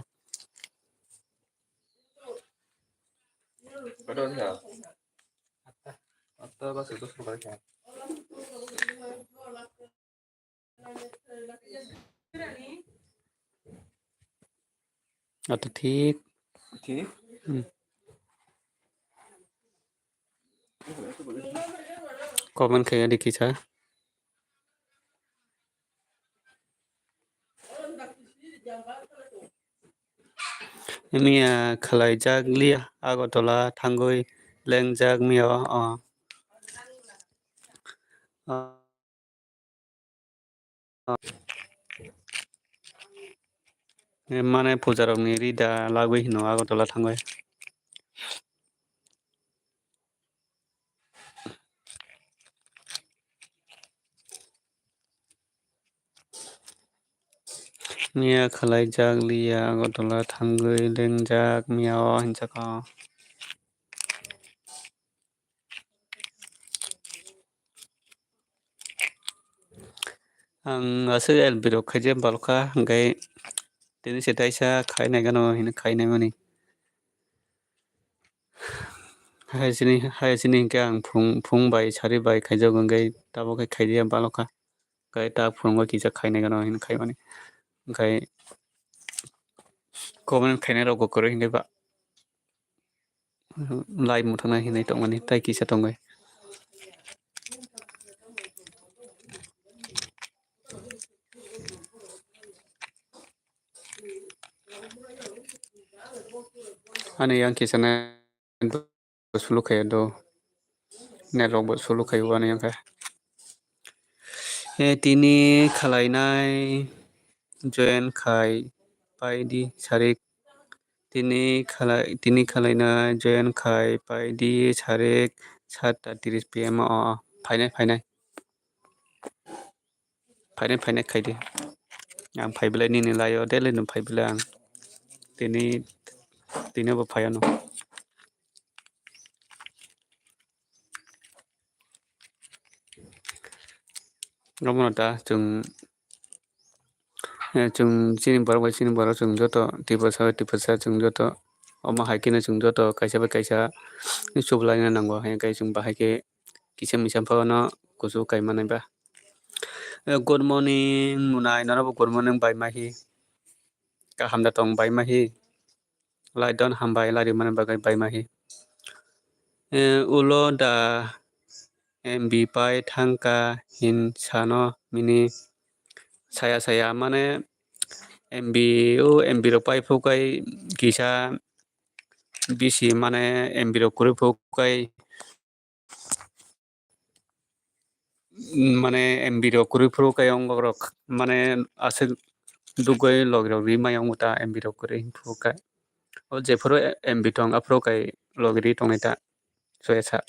Ato thik. Thik? Hmm. Comment khe adi kisa. Miya khwlaijak liya Agartala thangwi lengjak miya o. O. Mane puja rok ni rida lagwi hino Agartala thangwi. Miya khwlaijak liya Agartala thangwi lengjak miya o hinjak o. Ang aswk L B rok khaijak balokha, hwnkhe tini se taisa khainai gano hino khainai mani. Hai sini, hai sini hwnkhe ang phung, phung bai sari bai khaijak hwnkhe tabuk khe khaidiya balokha. Hwnkhe ta phungo kisa khainai gano hino khaimani. Hwnkhe comment khainai rokbo kwrwi hwnkhe ba. Live mwthangna hinwi tongmani tei kisa tongwi. Ani yang kisa na sulu khaio do. Net rok bo sulu khaio ani yang khe. He tini khwlainai join khai paidi sarik. Tini khalai, tini khwlainai join khai paidi sarik satta tris P M o phainai, phainai. Phainai, phainai khaidi. Ang phai belai nini laio, daily no phai belai ang. Tini, tini bo phai ano. Omono ta chwng, eh, chwng chini borok bai chini borok chwng joto Tiprasa bai Tiprasa chwng joto omo hai kheno chwng joto kaisa bai kaisa chubaina nango, hai khe chwng bahai khe kisa misa phano kuchuk kai manai ba. Eh, good morning, Munai, norokbo good morning bai mahi. Kaham da tong bai mahi. Lai don hambai, lai rimani bagwi bai mahi. Eh, ulo da M B pai thangka hin sano mini saya saya mane M B o M B rok pai phukai kisa bisi mane M B rok kwrwi phukai mane M B rok kwrwi phuru khe ongorok mane aswk dugwi logi rok ri maya ongta M B rok kwrwi phuru khe. O jephuru M B tong aphuru khe logi ri tongnai ta soyasa.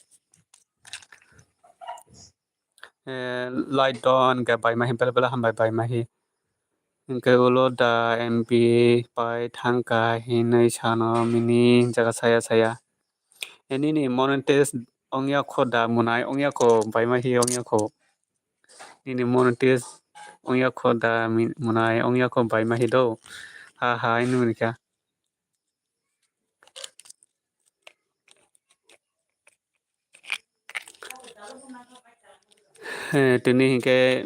Eh, light don khe bai mahi bela bela hambai bai mahi. Hwnkhe ulo da M B pai thangka hinwi sano mini jaga saya saya. E nini monetize ongya kho da Munai ongya kho bai mahi ongya kho. Nini monetize ongya kho da mi-, Munai ongya kho bai mahi do. Ha ha hinwi kha. Eh, tini hinkhe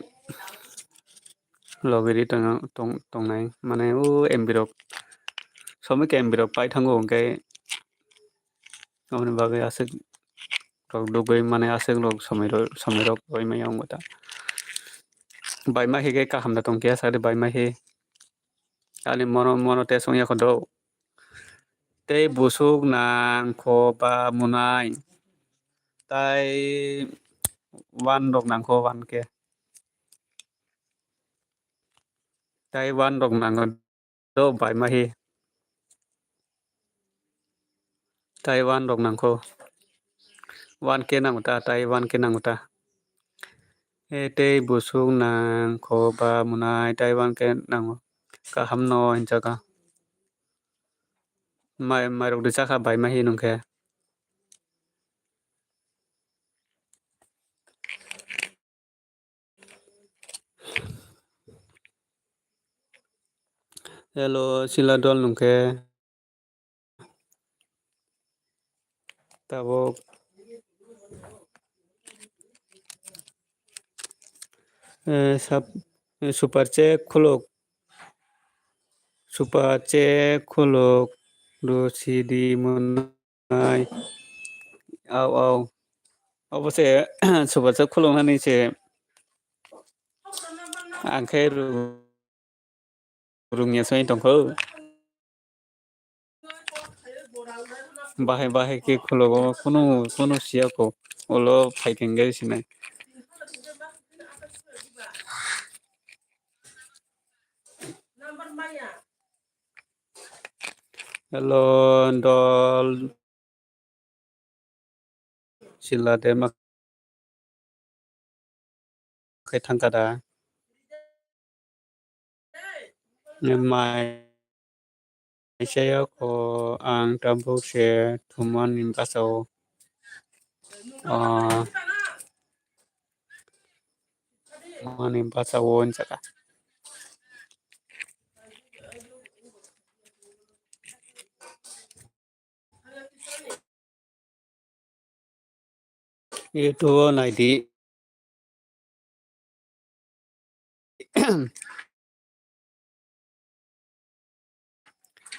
logiri tong, tong, tongnai mane o M B rok somoi khe M B rok pai thango hinkhe aboni bagwi aswk rok dugwi mane aswk rok somoi rok, somoi rok bai maya ongta bai ma hinkhe kaham da tongkhe sadi bai ma hi ani mono mono tei songya kho do. Tei busuk nang kho ba Munai. Tai one rok nang kho one K. Tai one rok nang kho do bai ma hi. Tai one rok nang kho. One K nang ta, tai one K nang ta. E tei busuk nang kho ba Munai tai one K nang kho. Kaham no hinjaka. Mai, mairok rwchakha bai ma hi nung khe. Hello, sila dol nung khe. Tabuk. Eh, sap-, eh, super chat khuluk. Super chat khuluk. Do C D Munai. Au, au. Obo se super chat khuluk nani se. Ang khe ru-, rungya soi tongkho. Bahai bahai khe khologo kunu kunu siya kho ulo phaikhe sinai. Hello dol. Sila de ma khe thangkha da. Mai saya kho ang tabuk se thumani bwsao. Ah, ani bachao wng jaka. YouTube o naidi.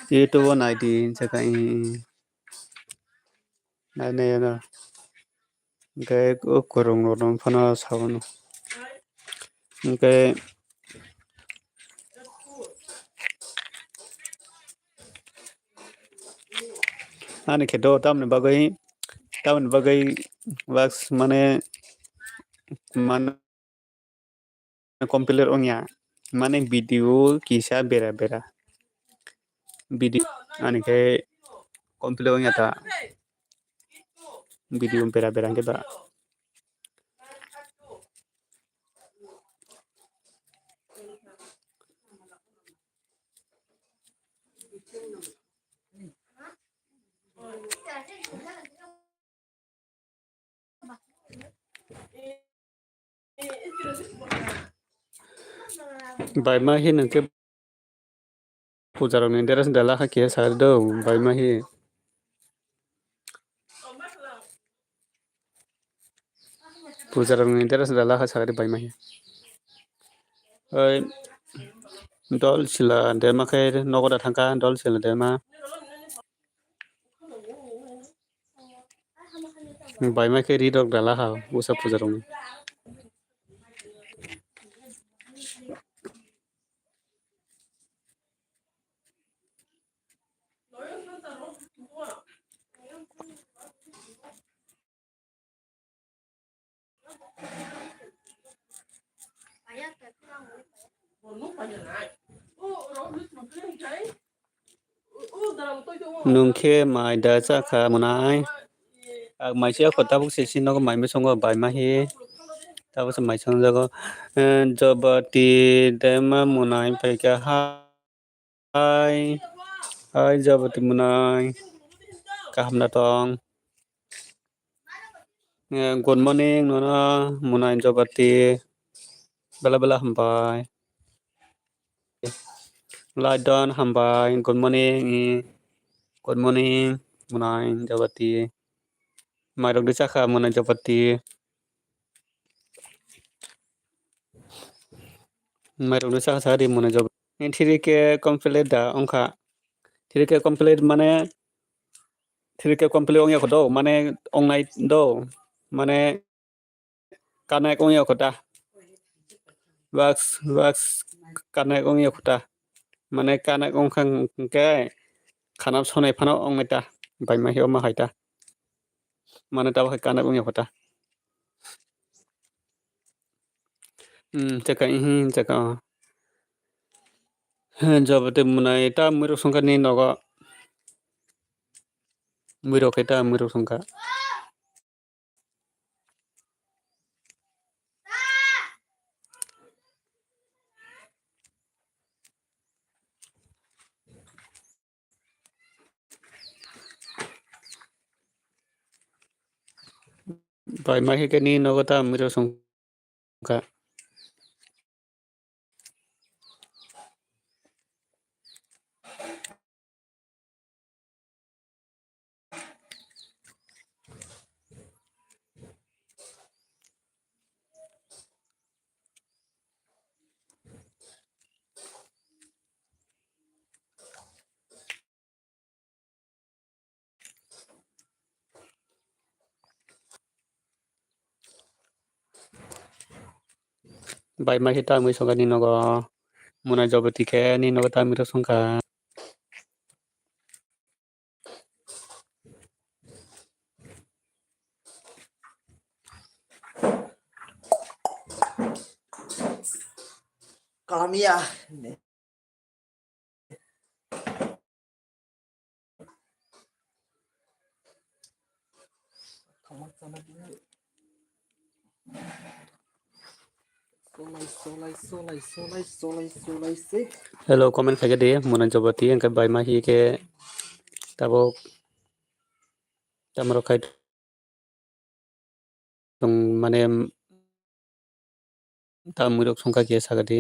YouTube o naidi hinjaka, i, i. Nai, nai, nai. Hingke o kwrwng rok no phano sabono. Hingke ani khe do tamoni bagwi, tamoni bagwi wax mane, mane complete wngya, mane video kisa bera bera. Video ani khe complete wngya ta. Video bera bera hingke da. Baima hi nang khe puja rok ni dress da lakha khe sa do baima hi. Puja rok ni dress da lakha sa baima hi. Oi dol sila dema khe nogo da thangkha dol sila dema. Baima khe ri rok dala ha usa puja rok ni. Nwng khe mai da chakha mwnai? Ang mai se kho tabuk se sini nogo mai mui songo bai ma hi. Tabuk se mai songjago. Eh, Jobati dema mwnai paikha ha. Hai, hai, Jabati mwnai. Kaham da tong? Eh, good morning, nono mwnai Jabati. Bela bela hambai. Laidon hambai. Good morning, eh. Good morning, mwnai Jabati. Mairok de chakha mwnai Jabati. Mairok no saka saka ri mwnai job. Three K complete da wngkha. Three K complete mane, three K complete wngya kho do, mane ongnai do, mane connect wngya kho da. Wax, wax connect wngya kho da. Mane connect wngkha hwnkhe khana sonai phano ongnai ta. Bai ma hi omo hai ta. Mane tabuk hai connect wngya kho ta. Hmm, cheka, ihi, cheka. He, job te mwnai ta mwirok songkha ni nogo. Mwirok khe ta mwirok songkha. Bai ma khe ni nogo ta mwirok songkha. Bai ma khe ta mui songkha ni nogo. Mwnai joboti khe ni nogo ta mui rw songkha. Kalamya. Hello, comment khaikhe di, mwnai joboti, hwnkhe bai ma hi khe tabuk tamrok khai tong mane Ta mwrwk songkha khe sakadi.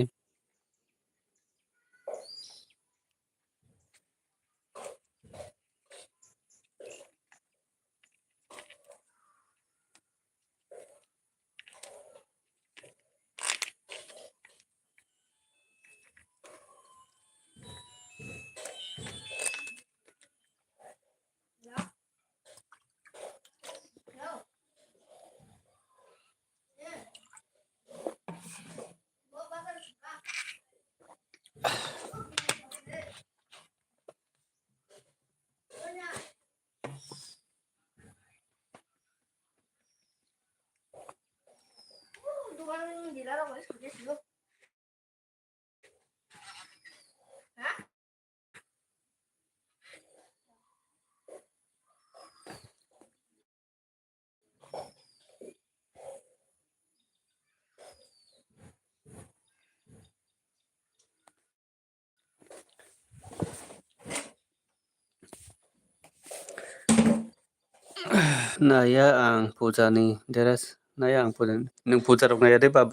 Naya ang puja ni dress, naya ang puja ni. Nwng puja rok naya de ba,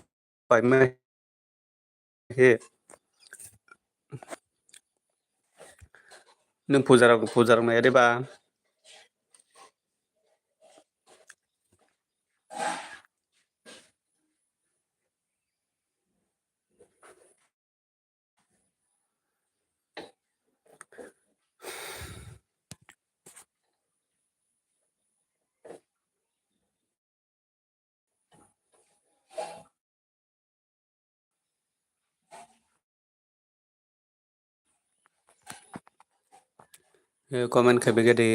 pai mai he. Nwng puja rok, puja rok naya de ba. Eh, comment khe bege de.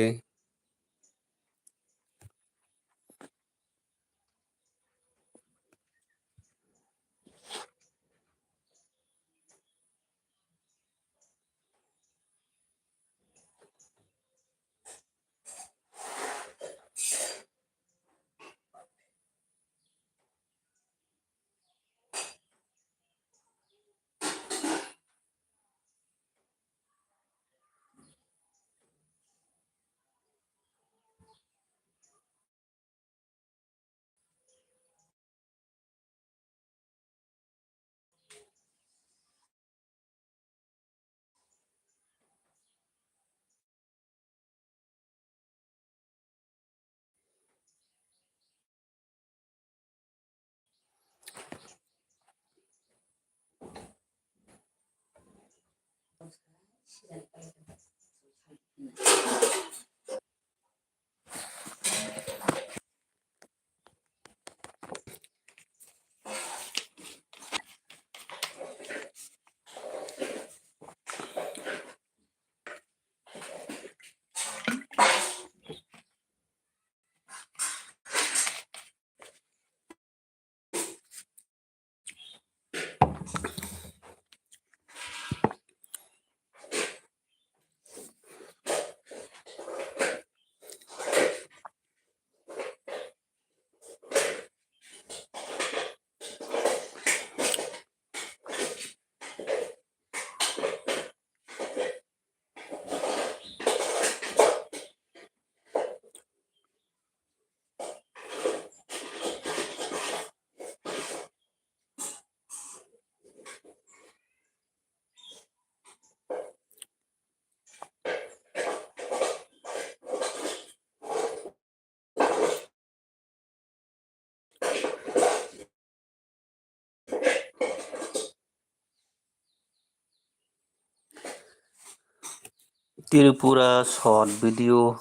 Tripura short video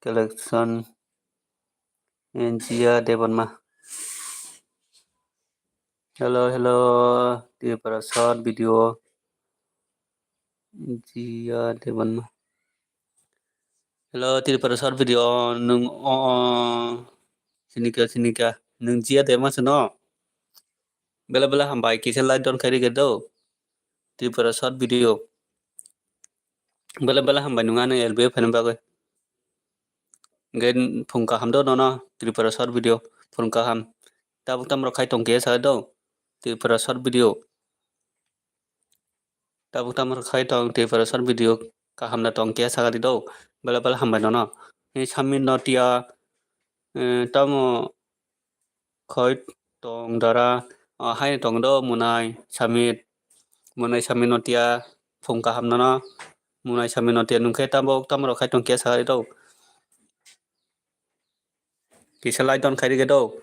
collection, Jia Debbarma. Hello, hello, Tripura short video, Jia Debbarma. Hello, Tripura short video, nwng o, o, sinika, sinika, nwng Jia Debbarma se no? Bela bela hambai, kisa like don khairi khe do. Tripura short video. Bela bela hambai nwng ano L B O phaina bagwi. Gen phung kaham do nono Tripura short video phung kaham. Tabuk tamrok khai tong khe sa do Tripura short video. Tabuk tamrok khai tong Tripura short video kaham na tong khe sa di do. Bela bela hambai nono. Ni Samin Notia, eh, tamo khoi tong dara O, haino tong do Munai Samir, Munai Samir Notia, phung kaham nono. Munai Samir Notia nung khe tamo, tamo rok khai tong khe sa rw do. Kisa like don khai rw do.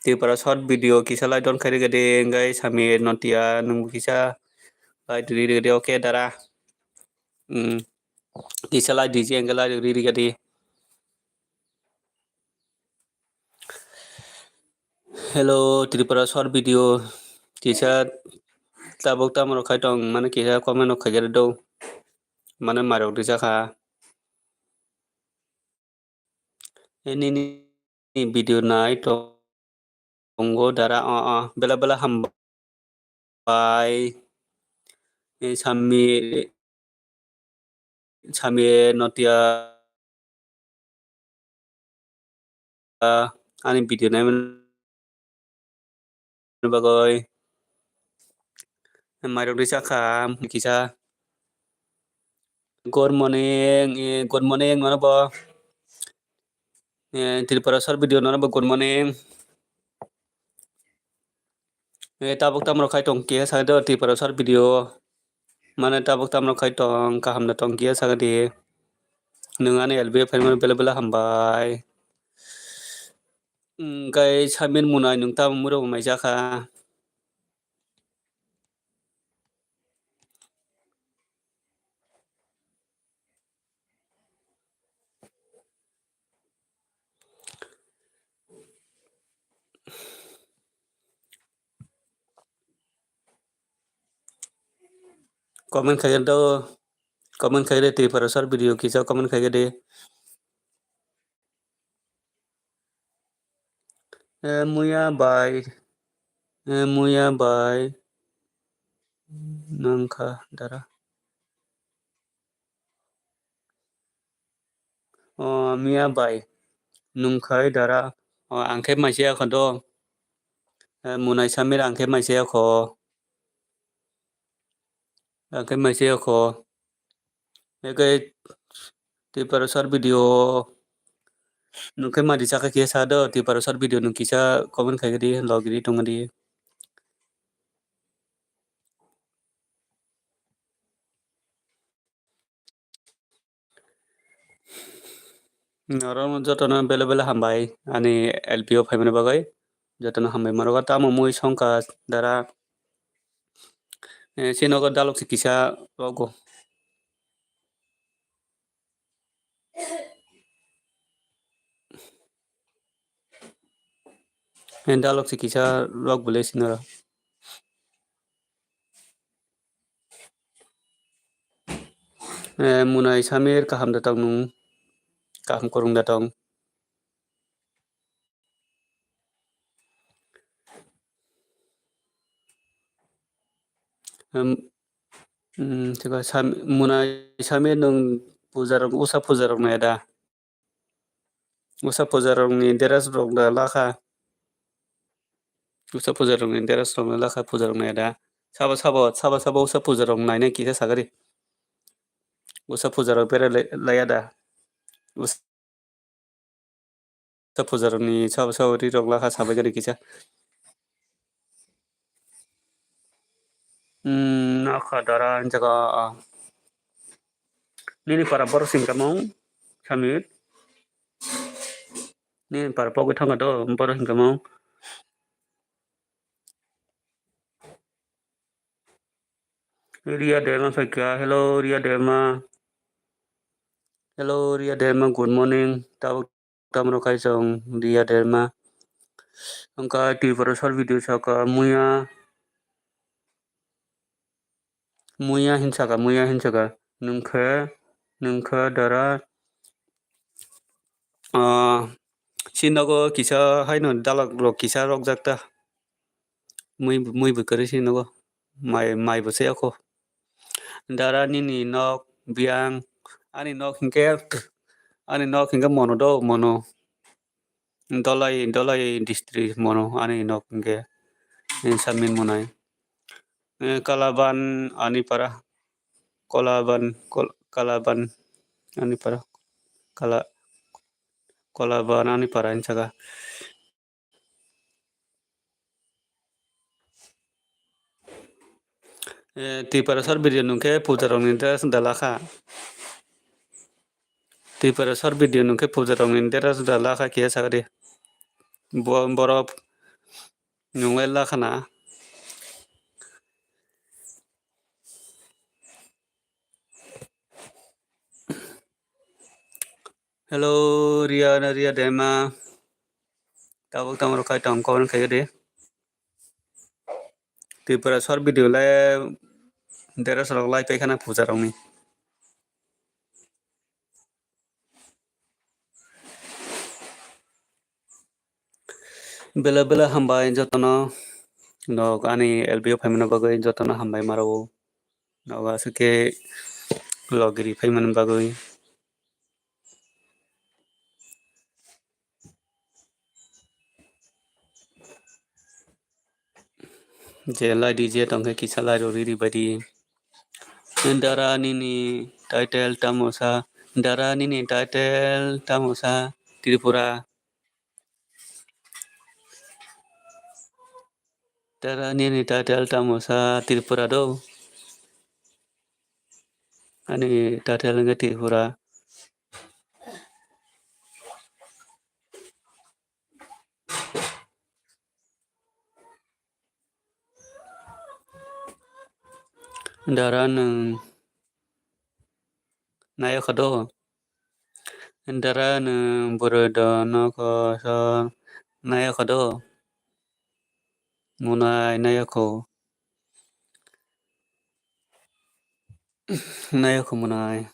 Tripura short video kisa like don khai rw de, engkai Samir Notia nung kisa like ri rw de, okay dara. Hmm. Kisa like di je, engkai like ri rw de. Hello, Tripura short video. Kisa tabuk tamo rok khai tong, mane kisa comment rok khai do. Mane marok risa kha. Nini video nai tongo dara, o, o, bela bela hambai. Eh, Samir, Samir Notia, ani video naimani bagwi. Mairok risa kha, kisa. Good morning, eh, good morning, nono bo. Eh, Tripura short video, nono bo good morning. Eh, tabuk tamo rok khai tong kisa sa do Tripura short video. Mane tabuk tamo rok khai tong, kaham da tong kisa sa di. Nung ani L B O phaimani bela bela hambai. Engkai Samir Munai nung tamo muro bo mai jakha. Comment khai do, comment khai de Tripura short video kisa comment khai de. Eh, muya bai, eh, muya bai, nangkha dara. O, miya bai, nungkhai dara. O, ang khe maisa yakho do. Eh, Munai Samir ang khe maisa yakho. Ang khe maisa yakho. Eke Tripura short video. Nung khe mari chakha kisa do, Tripura short video nung kisa comment khai di, logiri tong di. Norok jotono bele bele hambai ani L P O phaimani bagwi. Jotono hambai morogo tamo mui songkha dara. Eh, si nogo dalok si kisa rogo. Eh, dalok si kisa rok bole si norok. Eh, Munai Samir kaham da tong nung? Kaham kwrwng da tong? Em, mm, thikha Sam-, Munai Samir nung puja rok, usa puja rok nai da? Usa puja rokni dress rok da lakha. Usa puja rokni dress rok lakha puja rok nai da. Sabo, sabo, sabo, sabo usa puja rok naina kisa sagari. Usa puja rok bere lai-, laya da. Usa puja rokni sabo, sabo ri rok lakha sabai gari kisa. Hmm, nokha dara jaga, ah. Nini para borok sing kamung, Samir. Nini para pogwi thangkha do, borok sing kamung. Ria Dema phaikha, hello, Ria Dema. Hello, Ria Dema, good morning. Tabuk Tamro kaisong Ria Derma. Wngkha Tripura short video saka muya. Muya hinsaka, muya hinsaka. Nungkhe, nungkhe dara. Ah, si nogo kisa haino dalak rok kisa rokjak ta. Mui, mui bwkari si nogo. Mai, mai bo se ako. Dara nini nok, biyang, ani nok hinkhe, ani nok hinkhe mono do, mono. Dolai, Dolai district mono, ani nok hinkhe. Samin monai. Eh, Kalaban ani para. Kolaban, Kol-, Kalaban ani para. Kala, Kolaban ani para hinsaga. Eh, Tripura short video nung khe puja rok ni dress da lakha. Tripura short video nung khe puja rok ni dress da lakha kiya sagri. Bo-, borok nung lai lakha na. Hello, Ria, Ria Dema. Tabuk tamo rok khai tong comment khayo de. Tripura short video lai dress rok lai paikhana puja rok ni. Bela bela hambai jotono, nok ani L B o phaimani bagwi jotono hambai maro. Nogo aswk khe logiri phaimani bagwi. Je lai di je tongkhe kisa lai rw riri baidi. Dara nini title tamo sa, dara nini title tamo sa Tripura. Dara nini title tamo sa Tripura do. Ani title wngkha Tripura. Dara nwng nayokha do? Dara nwng bwrwi do nokho so nayokha do? Munai nayokho. Nayokho munai.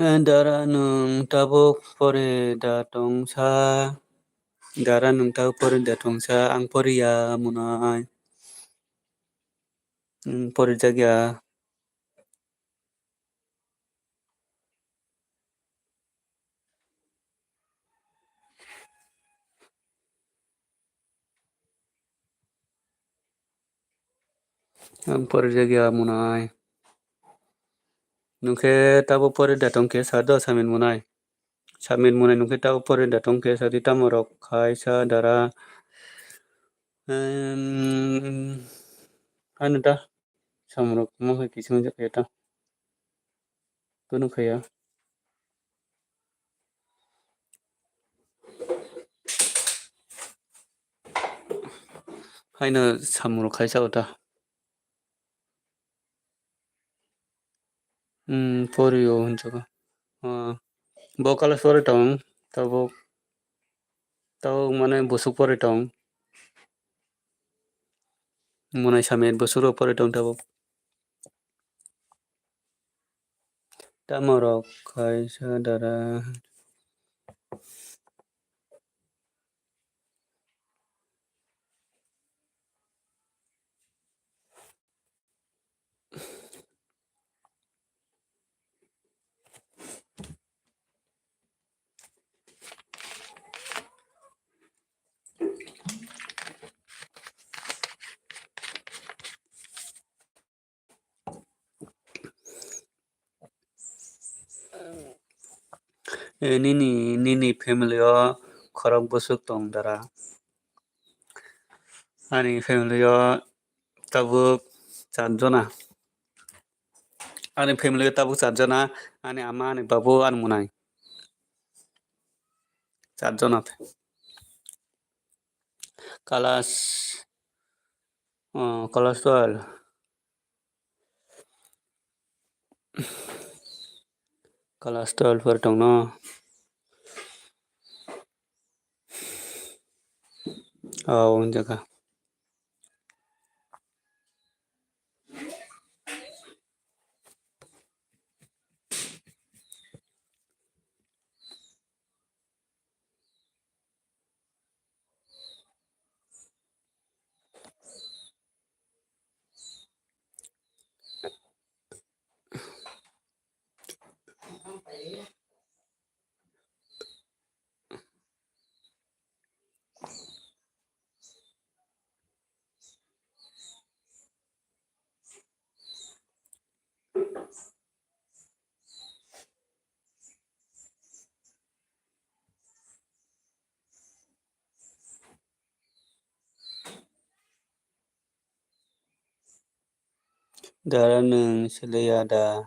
Dara nwng tabuk pori da tongsa? Dara nwng tabuk pori da tongsa? Ang poriya munai. Nwng porijakya. Ang porijakya munai. Nungkhe tabuk pori da tongkhe sa do samin munai. Samin munai nungkhe tabuk pori da tongkhe sa di tamo rok khai sa dara. Em, ano da samrok mo hai kisung jak ya ta. Kunu khaya. Haino samung rok khaisa o ta. Hmm, pori o hinjaka. Ah, bo kala sori tong, tabuk, tabuk mane busuk pori tong. Munai samir busuk rok pori tong tabuk. Tamo rok khaisa dara. Eh, nini, nini family o khorok bwswk tong dara? Ani family o tabuk char jona. Ani family o tabuk char jona, ani ama, ani babu, ani munai. Char jona. Class, oh, class twelve. Class twelve pori tongno. Oh, o jaga. Dara nwng siliya da?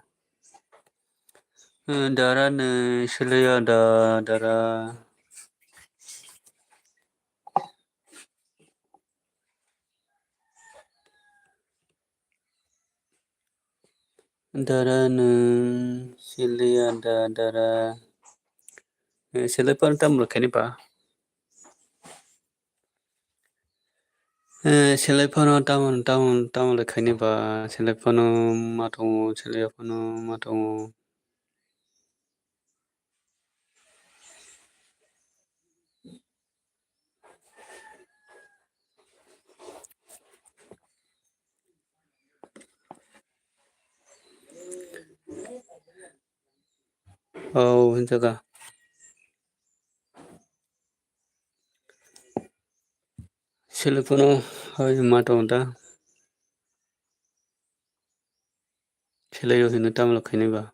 Dara nwng siliya da, dara? Dara nwng siliya da, dara? Eh, selai phano tamo khaini ba? Eh, selai phano tamo, tamo, tamo le khaini ba? Selai phano ma tongo, selai phano ma tongo. Oh, hinjaka. Selai phano hai ma tongo da. Selai o hino tamo khaini ba?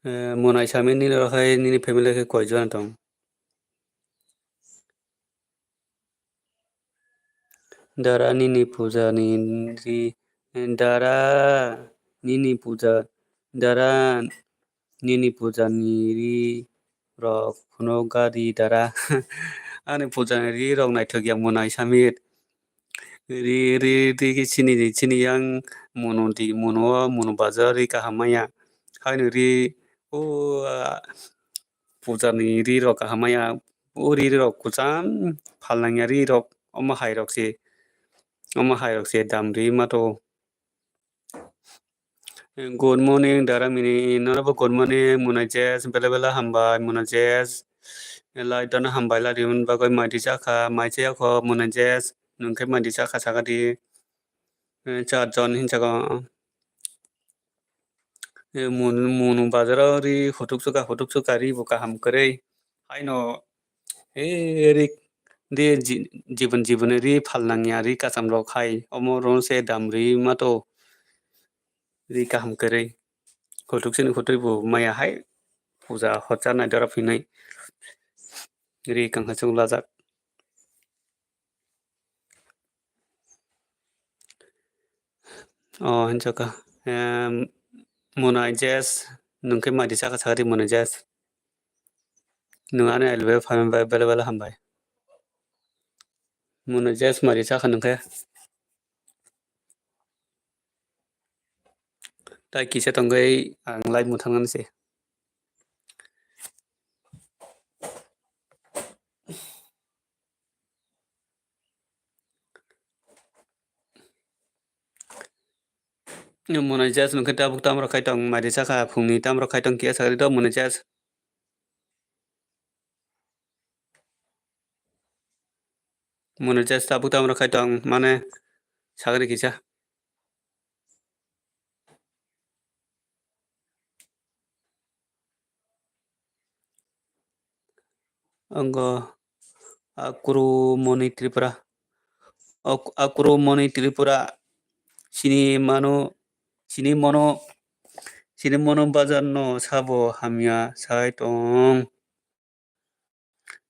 Eh, Monai sami nini rok hai nini family khe koi jona tong? Dara nini puja ni ri, dara nini puja, dara nini puja ni ri rok phunuk gari dara. Ani puja ni ri rok naithok ya Monai sami. Ri, ri, ri khe chini, chini yang mono di, mono, mono bazar ri kaham maya. Haino ri, o, ah, puja ni ri rok kaham maya. O ri rok kwcham phalnangya ri rok, omo hai rok se, omo hai rok se dam ri ma to. Good morning, Dara Mini. Norokbo good morning, Muna Jess. Bela bela hambai, Muna Jess. Lai dono hambai, lai rimani bagwi mai di chakha, mai chaya kho, Muna Jess. Nwng khe mai di chakha, sakha di. Eh, char jon hinjago. Eh, mun, munu bazaro ri hutuk suka, hutuk suka ri bo kaham kwrwi. Haino, eh, ri, ri ji-, jibon, jibon ri phal nangya ri kasam rok hai. Omo ron se dam ri ma to. Ri kaham kwrwi. Hutuk sini hutuk bo maya hai. Puja hocha nai dora phinai. Ri kangkha chuk lajak. Oh, hinjaka. Em, Muna Jess, nwng khe mai di chakha sakha di Muna Jess. Nwng ani I L B F family bai bela bela hambai. Muna Jess mai di chakha nwng khe. Tai kisa tongwi ang live mwthangna se. Muna Jess nwng khe tabuk tamo rok khai tong, mai di chakha phungni tamo rok khai tong, kiya sakri do Muna Jess. Muna Jess tabuk tamo rok khai tong, mane sakri kisa. Ango Akrumoni Tripura. Ak-, Akrumoni Tripura. Sini mano, sini mono, sini mono bazar no sabo hamya sai tong.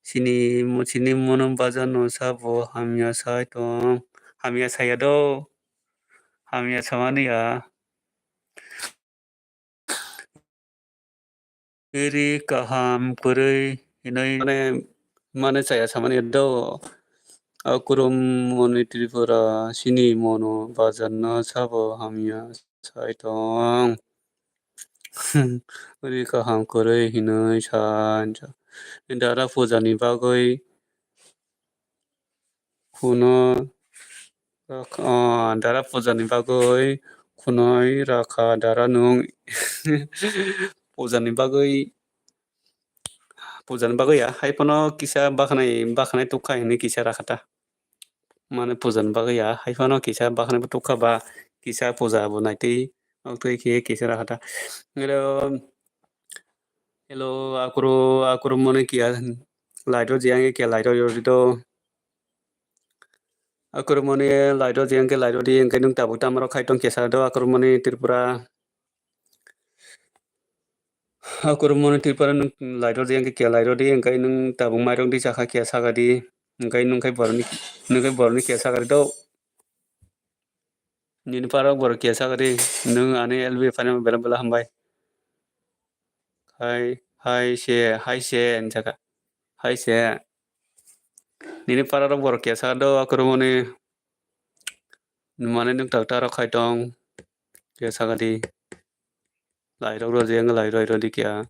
Sini mo-, sini mono bazar no sabo hamya sai tong. Hamya saya do. Hamya samani ya. Ri kaham kwrwi hinwi mane, mane chaya samani do. Akrumoni Tripura sini mono bazar no sabo hamya sai tong. Ri kaham kwrwi hinwi sa, sa. Dara puja ni bagwi Khuno, ah, dara puja ni bagwi khunui rakha dara nwng puja ni bagwi, puja ni bagwi ya hai phano kisa bakhanai, bakhanai tukha hinwi kisa rakha ta. Mane puja ni bagwi ya hai phano kisa bakhanai bo tukha ba kisa puja bo naitwi Oktwi khe kisa rakha ta. Hello. Hello, akuru, akuru mone kiya light o jiyang kiya light o yori do. Akuru mone light o jiyang ke light o di, engke nung tabuk tamaro khai tong kesa do akuru mone Tripura. Akuru mone Tripura nung light o jiyang ke kiya light o di, engke nung tabuk mairok di chakha kiya saka di, engke nung khai boroni, nung khai boroni kiya saka di do. Nini parok borok kiya saka di, nung ani L B phaina belai belai hambai. Hai, hai se, hai se, hinjaka. Hai se. Nini parok borok kiya saka do, akuru mone. Mane nung tak tarok khai tong. Kiya saka di. Lai rok rw jeng lai rw rw di kiya.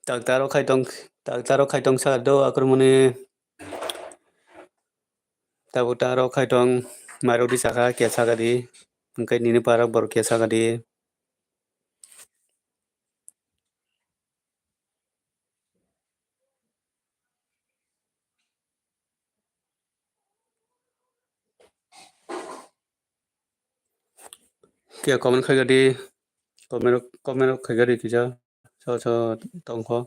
Taktaro khai tong, taktaro khai tong saka do akrumuni. Tabuk taro khai tong mairok di saka kiya saka di. Hingke nini parok borok kiya saka di. Khe comment khaikha di, comment, comment khaikha di kisa, so so tongkho.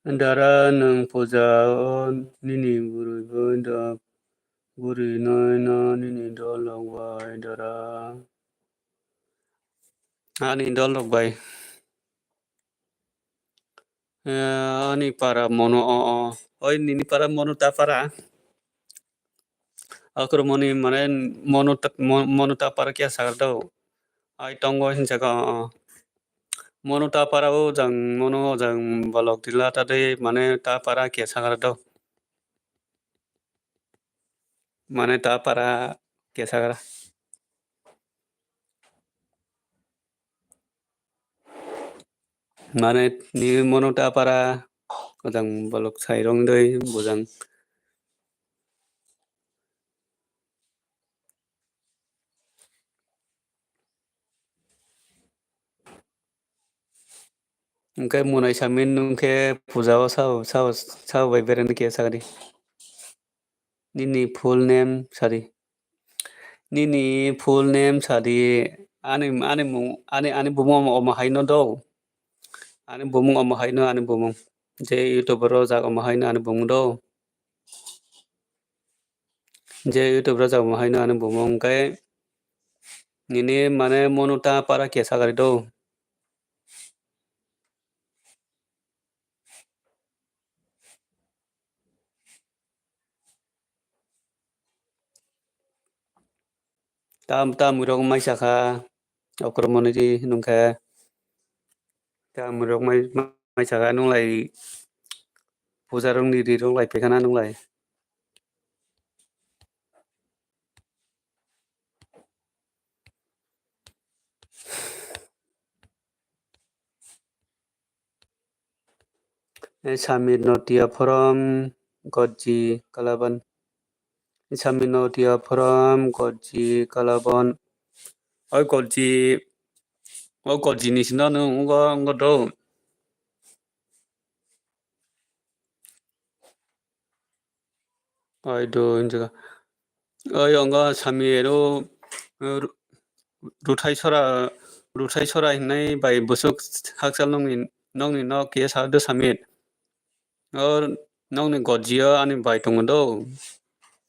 Dara nwng puja o nini bwrwi bai da bwrwi noi no nini dol rok bai dara. Ani dol rok bai. Eh, ani para mono o, o. Oi, nini para mono ta para. Akrumoni mane mono ta, mo-, mono ta para kya sakar do. Ai tongo hinjaka o, o. Mono ta para o jang mono o jang bolok tila ta de mane ta para kya sakar do. Mane ta para kya sakar. Mane ni mono ta para kojang bolok sai rong doi bojang. Hingke munai samin nung khe puja o sao, sao, sao bai berani khe sakadi. Nini full name sadi. Nini full name sadi. Ani, ani mung, ani, ani bumung omo hai no do. Ani bumung omo hai no, ani bumung. Je YouTube ro jak omo hai no, ani bumung do. Je YouTube ro jak omo hai no, ani bumung. Hingke nini mane mono ta para khe sakadi do. Tam, tam rok mai sakha, okromoni di nungkha. Tam rok mai, mai sakha nunglai puja rok ni ri rok lai phaikha na nunglai. Samir Notia from Gojji Kalaban. Samir Notia from Gojji Kalaban. Oi Gojji, o Gojji ni sino nung ungo, ungo do. Ai do hinjaka. Oi ongo Samir o, ru-, ruthai sora, ruthai sora hinai bai busuk hakchal nongni, nongni nok khe sa do Samir. O nongni Gojji o ani bai tongo do.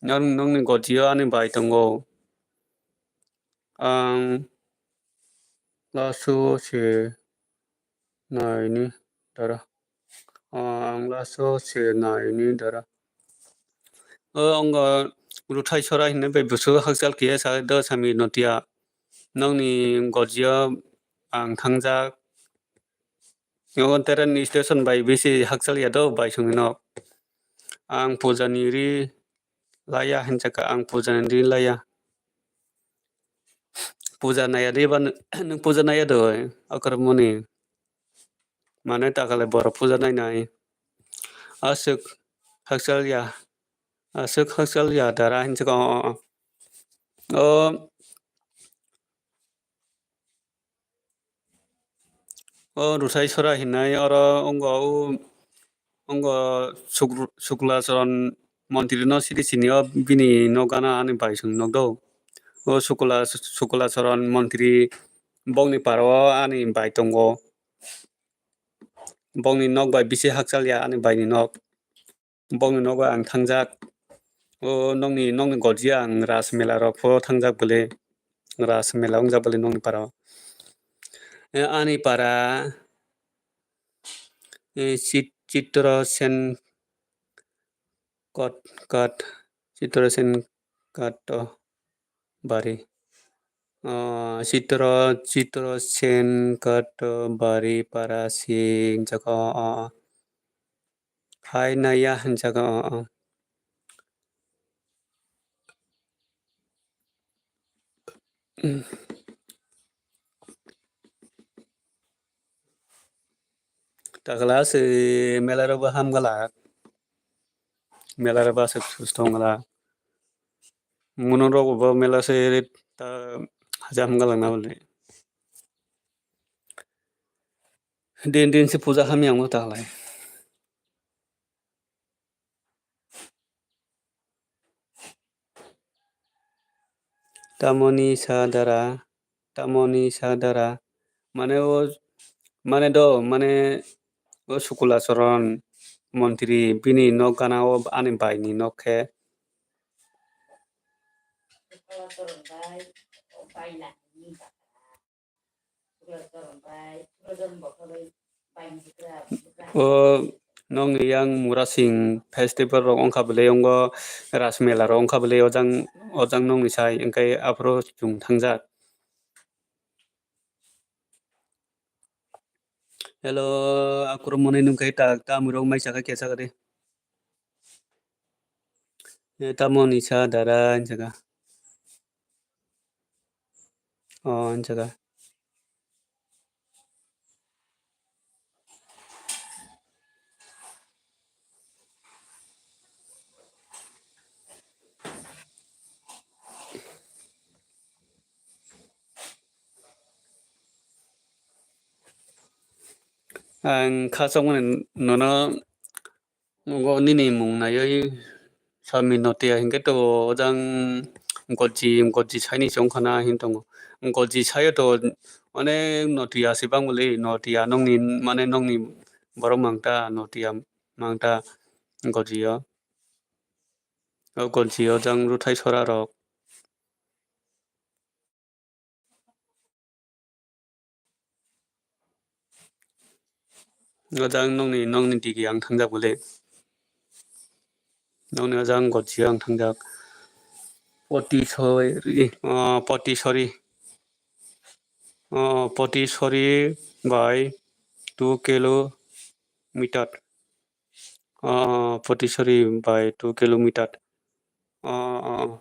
Nong, nongni Gojji o ani bai tongo. Ang laso se naini dara. Ang laso se naini dara. O, ang ruthai sora hinwi bai busu hakchal kiya sa do Samir Notia. Nongni Gojji o ang thangjak. Nongo train station bai bisi hakchal ya do bai songni nok. Ang puja ni ri laya hinjaka, ang puja ni ri laya. Puja naya di ba nw-, nung puja naya do, akromoni. Mane takale borok puja nai nai. Aswk hakchal ya. Aswk hakchal ya dara hinwi saka o, o, o, o Ruthai Sora hinai oro wngkha o, wngkha Suk-, Sukla Charan montri no siri sini o bini nok gana ani bai chwng nok do. O Sukla, Sukla Charan montri bokni para o ani bai tongo. Bokni nok bai bisi hakchal ya ani bai ni nok. Bokni nogo ang thangjak. O nokni, nokni gojia ang Ras mela rok pho thangjak bwle. Ras mela wngjak bwle nokni para o. E, ani para, e, Chit-, Chitra Sen Kot, Kat, Chitra Sen Kato Bari. O, Chitra, Chitra Sen Kato Bari para si jaga o. Hai naiya hinjago, o, o. Takla se mela rok bo hamgalak. Mela rok bo aswk susto wngla. Muno rok bo mela se ta haja hamgalak na bole. Din din se puja hamya wngo taklai. Tamoni sa dara, tamoni sa dara, mane o, mane do, mane o Sukula Charan montri bini nok gana o ani bai ni nok khe. O nokni yang Murasing festival rok wngkha bwle, wngo Ras mela rok wngkha bwle, ojang, ojang nokni sai, hwnkhe aphuru chwng thangjak. Hello, akurumoni nungkhe ta, tamwi rok mai saka kesa kari. E, tamoni sa dara hinjaga. O, hinjaga. Ang khachokmani nono Nogo nini mung naiwi sami notiya hinkhe to ojang goji, goji saini se wngkha na hin tongo. Goji sayo to onek notiya se bang bwle, notiya nokni mane nokni borok mangta, notiya mangta goji o. O goji ojang ruthai sora rok. Ojang nokni, nokni digi ang thangjak bwle. Nokni ojang goji ang thangjak. Poti sori, ah, poti sori. Ah, poti sori by two kilometer. Ah, poti sori by two kilometer. Ah, ah, ah.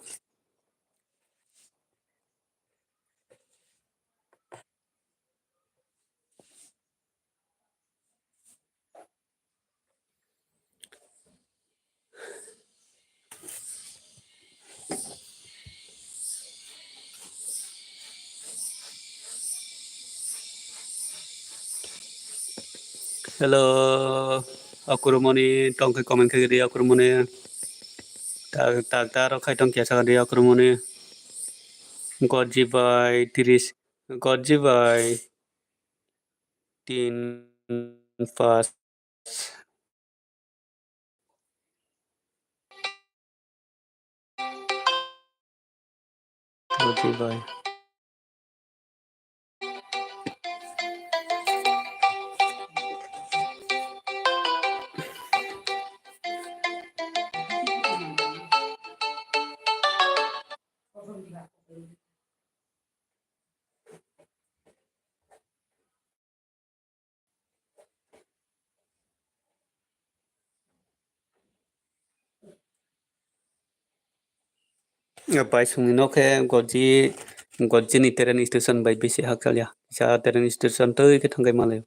Hello, akurumoni, tongkhe comment khe di akurumoni. Tak, tak, tak, rok khai tong kya sakha di akurumoni. Goji bai tiris, goji bai tin, pas. Goji bai. Bai songni nok khe Goji, Goji ni train station bai bisi hakchal ya. Kisa train station twi khe thangwi manlai.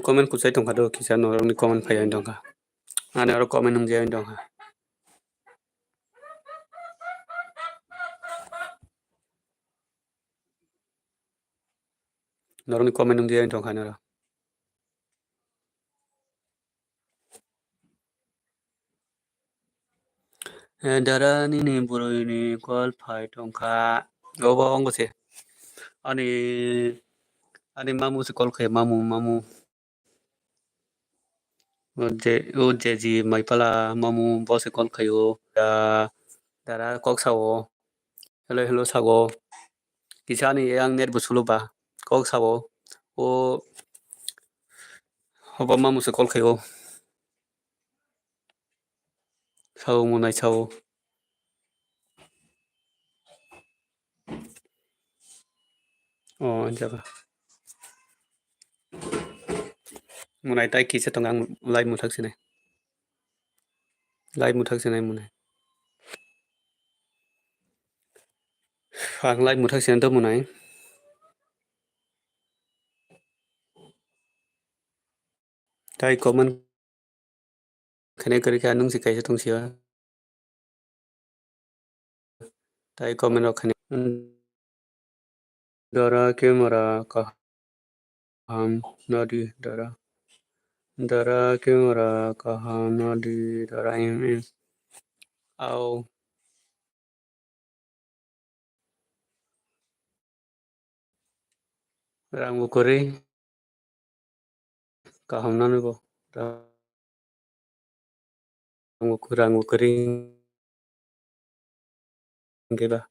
Comment kuchai tongkha do, kisa norokni comment phaiya tongkha. Ani oro comment nungjaya tongkha. Norokni comment nungjaya tongkha noro. Eh, dara nini bwrwini call phai tongkha. Obo wngkha se. Ani, ani mamu se call khai, mamu, mamu. O je, o jeji maipala mamu bo se call khaio. Da, dara kok sao. Hello, hello sao. Kisa ani yang net bo sulo ba. Kok sao. O, obo mamu se call khaio. Sao, munai sao. O, jaga. Munai tai kisa tong ang lai muthak sinai. Lai muthak sinai munai. Ang lai muthak sinai to munai. Tai comment khainai kwrwi kha, nwng se kaisa tongsi o. Tai comment rok khainai. Dara camera kaham nadi dara. Dara camera kaham nadi dara em em. Au. Rang bo kwrwi. Kaham nani bo. Rang bo kwrwi, rang bo kwrwi. Hingke ba.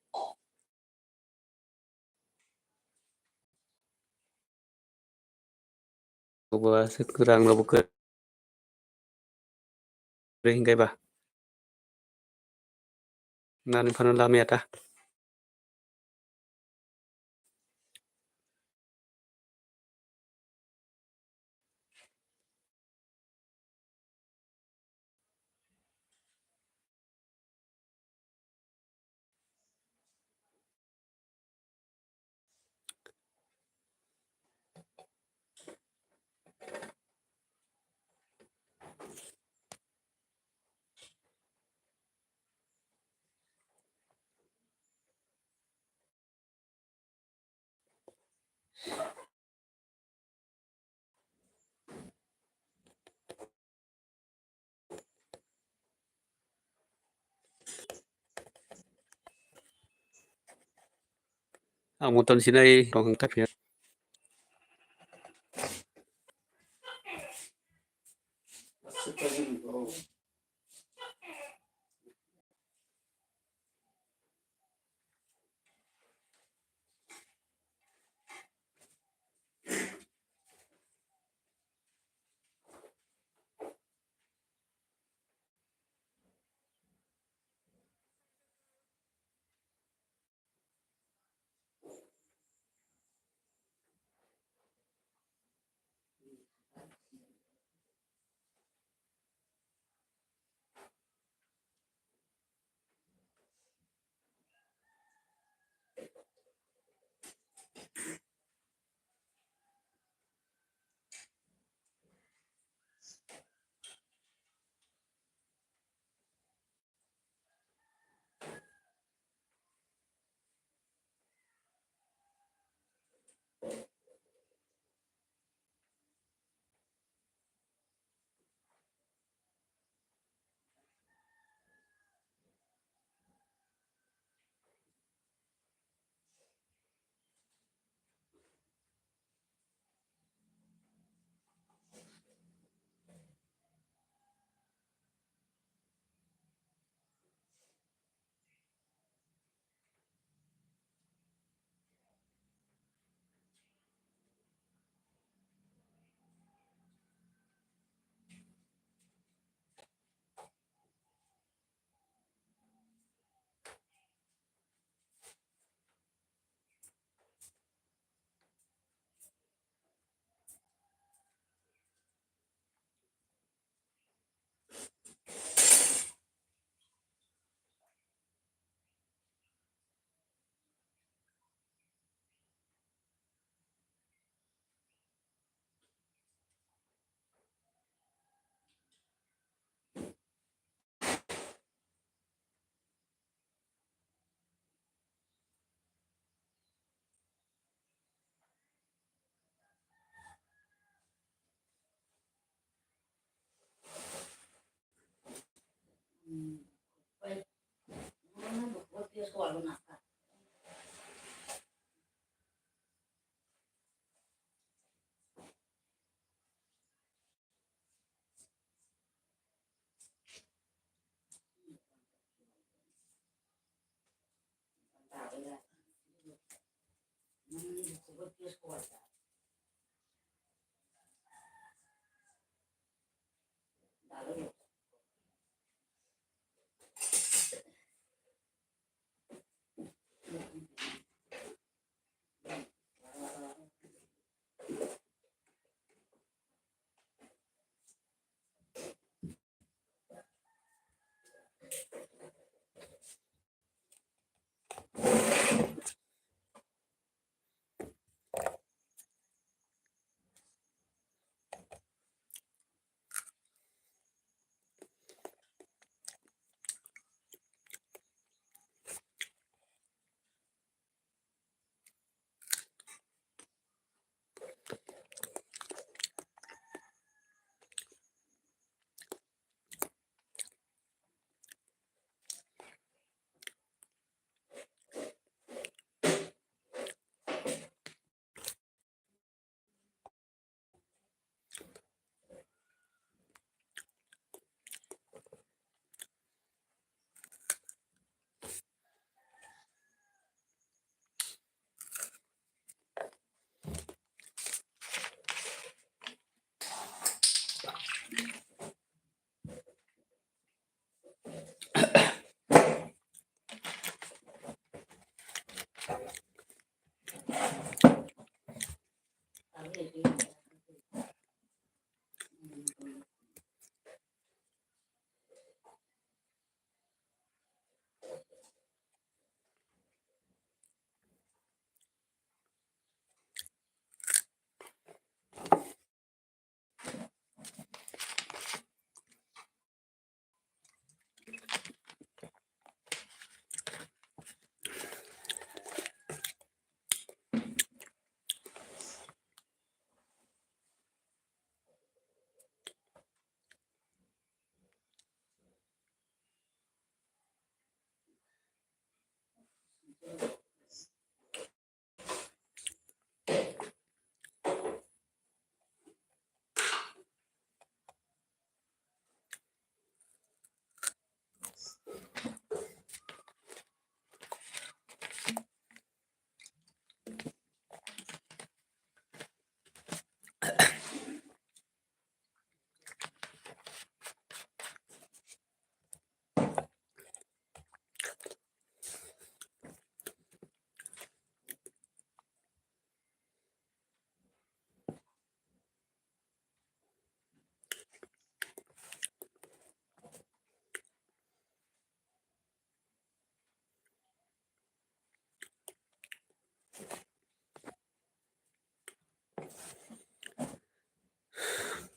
Bo aswk rang rok bo kwrwi hingke ba. Nani phano lamya ta. Ang motom sinai tong kha phiya.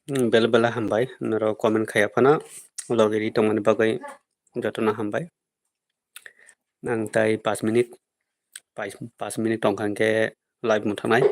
Hmm, bela bela hambai, norok comment khaiya phano logi ri tongmani bagwi jotono hambai. Ang tai paanch minute, paanch, paanch minute tongkha hwnkhe live mothanai.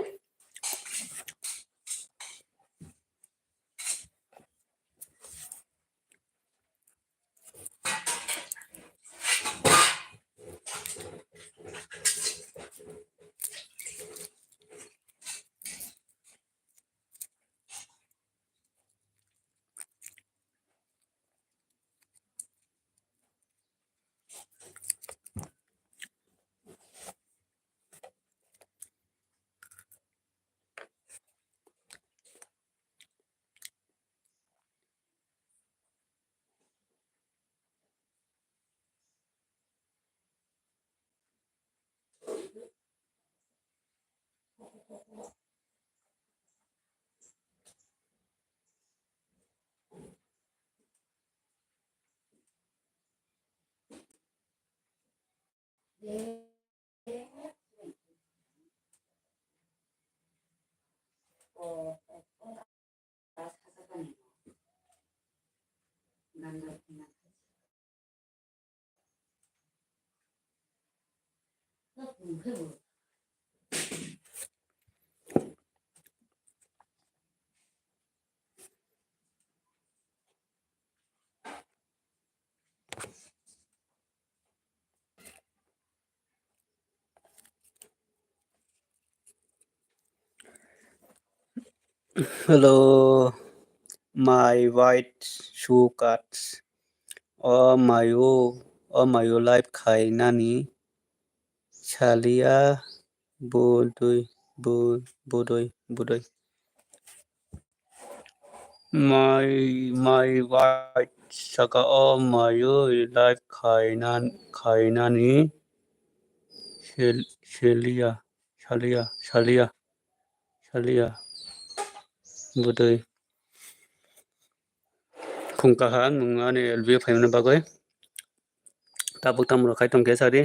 Hello, my white shoe cuts. O mayu, o mayu live khainani salia bo twi. bu-, budui, budui. My, my wife saka o mayu live khainan, khainani sel-, selia, salia, salia, salia. Budui. Phung kaham nwng ani L B phaimani bagwi. Tabuk tamo rok khai tongkhe sadi.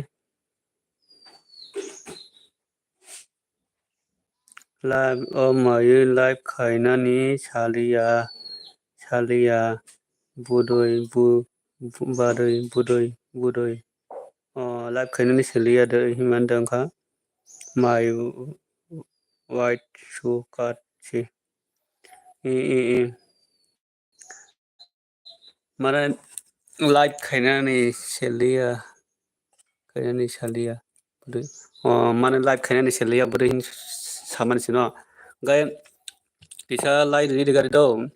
Live o mayu live khainani salia, salia, budui, bu-, bu-, badui, budui, budui. O, live khainani salia de himan de wngkha. My white shoe cut si. I, i, i. Mane live khainani salia, khainani salia. Bwdwi, o, mane live khainani salia bwdwi hin samani sino. Gai kisa live riri gari do.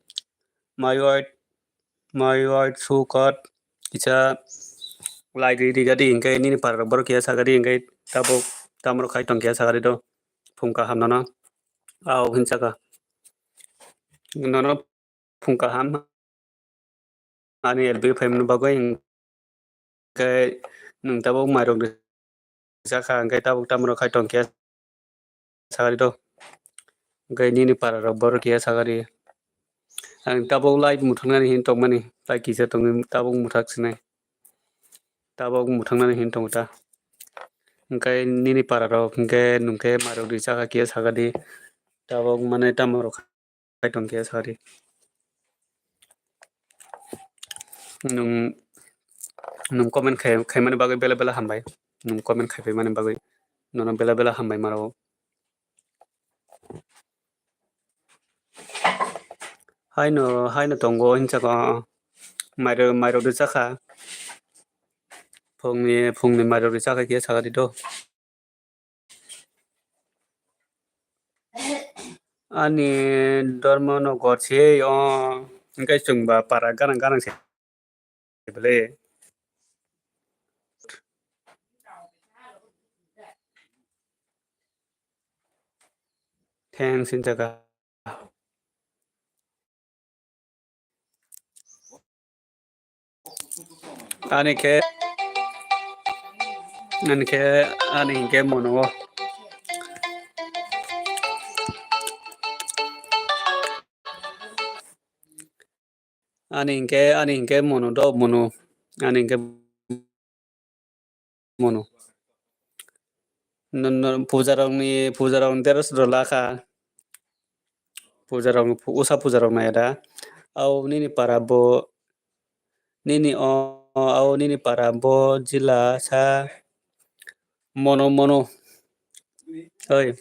My white, my white shoe cut. Kisa live riri gari hinkhe nini para borok kisa sagari hinkhe tabuk tamro khai tong kisa sagari do. Phung kaham nono. Au hin saka. Nono phung kaham ani L B phaimani bagwi hinkhe nwng tabuk mairok rwjakha hinkhe tabuk tamrok khai tongkhe sagari do hinkhe nini para rok borok khe sagari ang tabuk live muthungnani hin tongmani tai kisa tongwi tabuk muthak sinai tabuk muthungnani hin tongo ta hinkhe nini para rok hinkhe nwng khe mairok rwjakha khe sagadi tabuk mane tamrok khai tongkhe sari. Nwng, nwng comment khai, khaimani bagwi bela bela hambai. Nwng comment khaipaimani bagwi nono bela bela hambai maro. Haino, haino tongo hinsa ko mairo, mairo de chakha. Phungni, phungni mairo de chakha khe sakha di do. Ani dormo no gor se o, hingke chwng ba para ganang ganang se bele. Thanks, in jaga. Ani khe, ani khe, ani hinkhe mono. Ani hinkhe, ani hinkhe mono do, mono. Ani hinkhe mono. No, no, puja rokni, puja rokni dress rok lakha. Puja rok, usa puja rok nai da. Au nini para bo, nini o, au nini para bo jila sa mono, mono. Oi.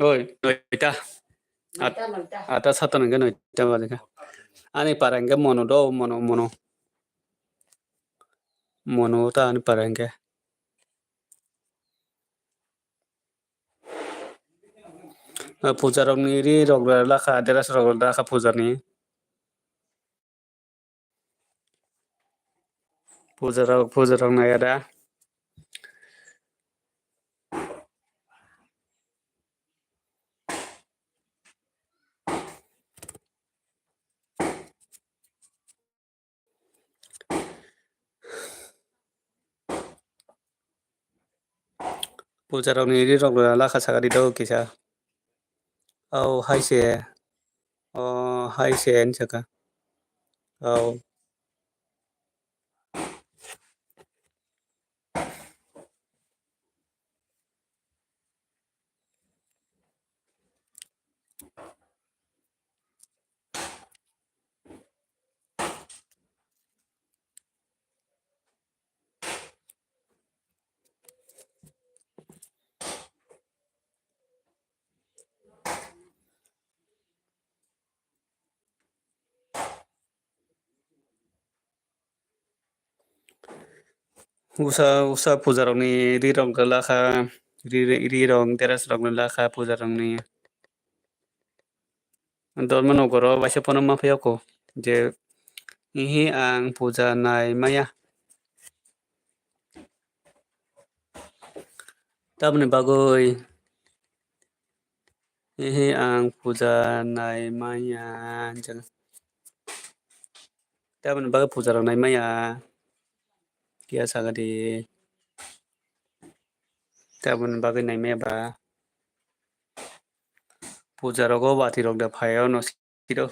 Oi, noita. At-, noita, noita. Ata sata nangkhe noita baje kha. Ani para hingke mono do, mono, mono. Mono ta ani para hingke. Ah, puja rokni ri rok lakha, dress rok lakha puja ni. Puja rok, puja rok nai ada. Puja rokni ri rok lakha sakha di do kisa. Au hai se. O hai se ani saka. Au. Usa, usa puja rokni ri rok lakha, ri, ri, ri rok dress rok lakha puja rokni. Dormo nogoro waisa phano ma phiyoko je, ihi ang puja nai maya. Tamoni bagwi Hehe, ang puja nai manya. Taboni bagwi puja rok nai manya. Kiya sagadi. Taboni bagwi nai manya ba. Puja rogo bati rok da phaio no siro.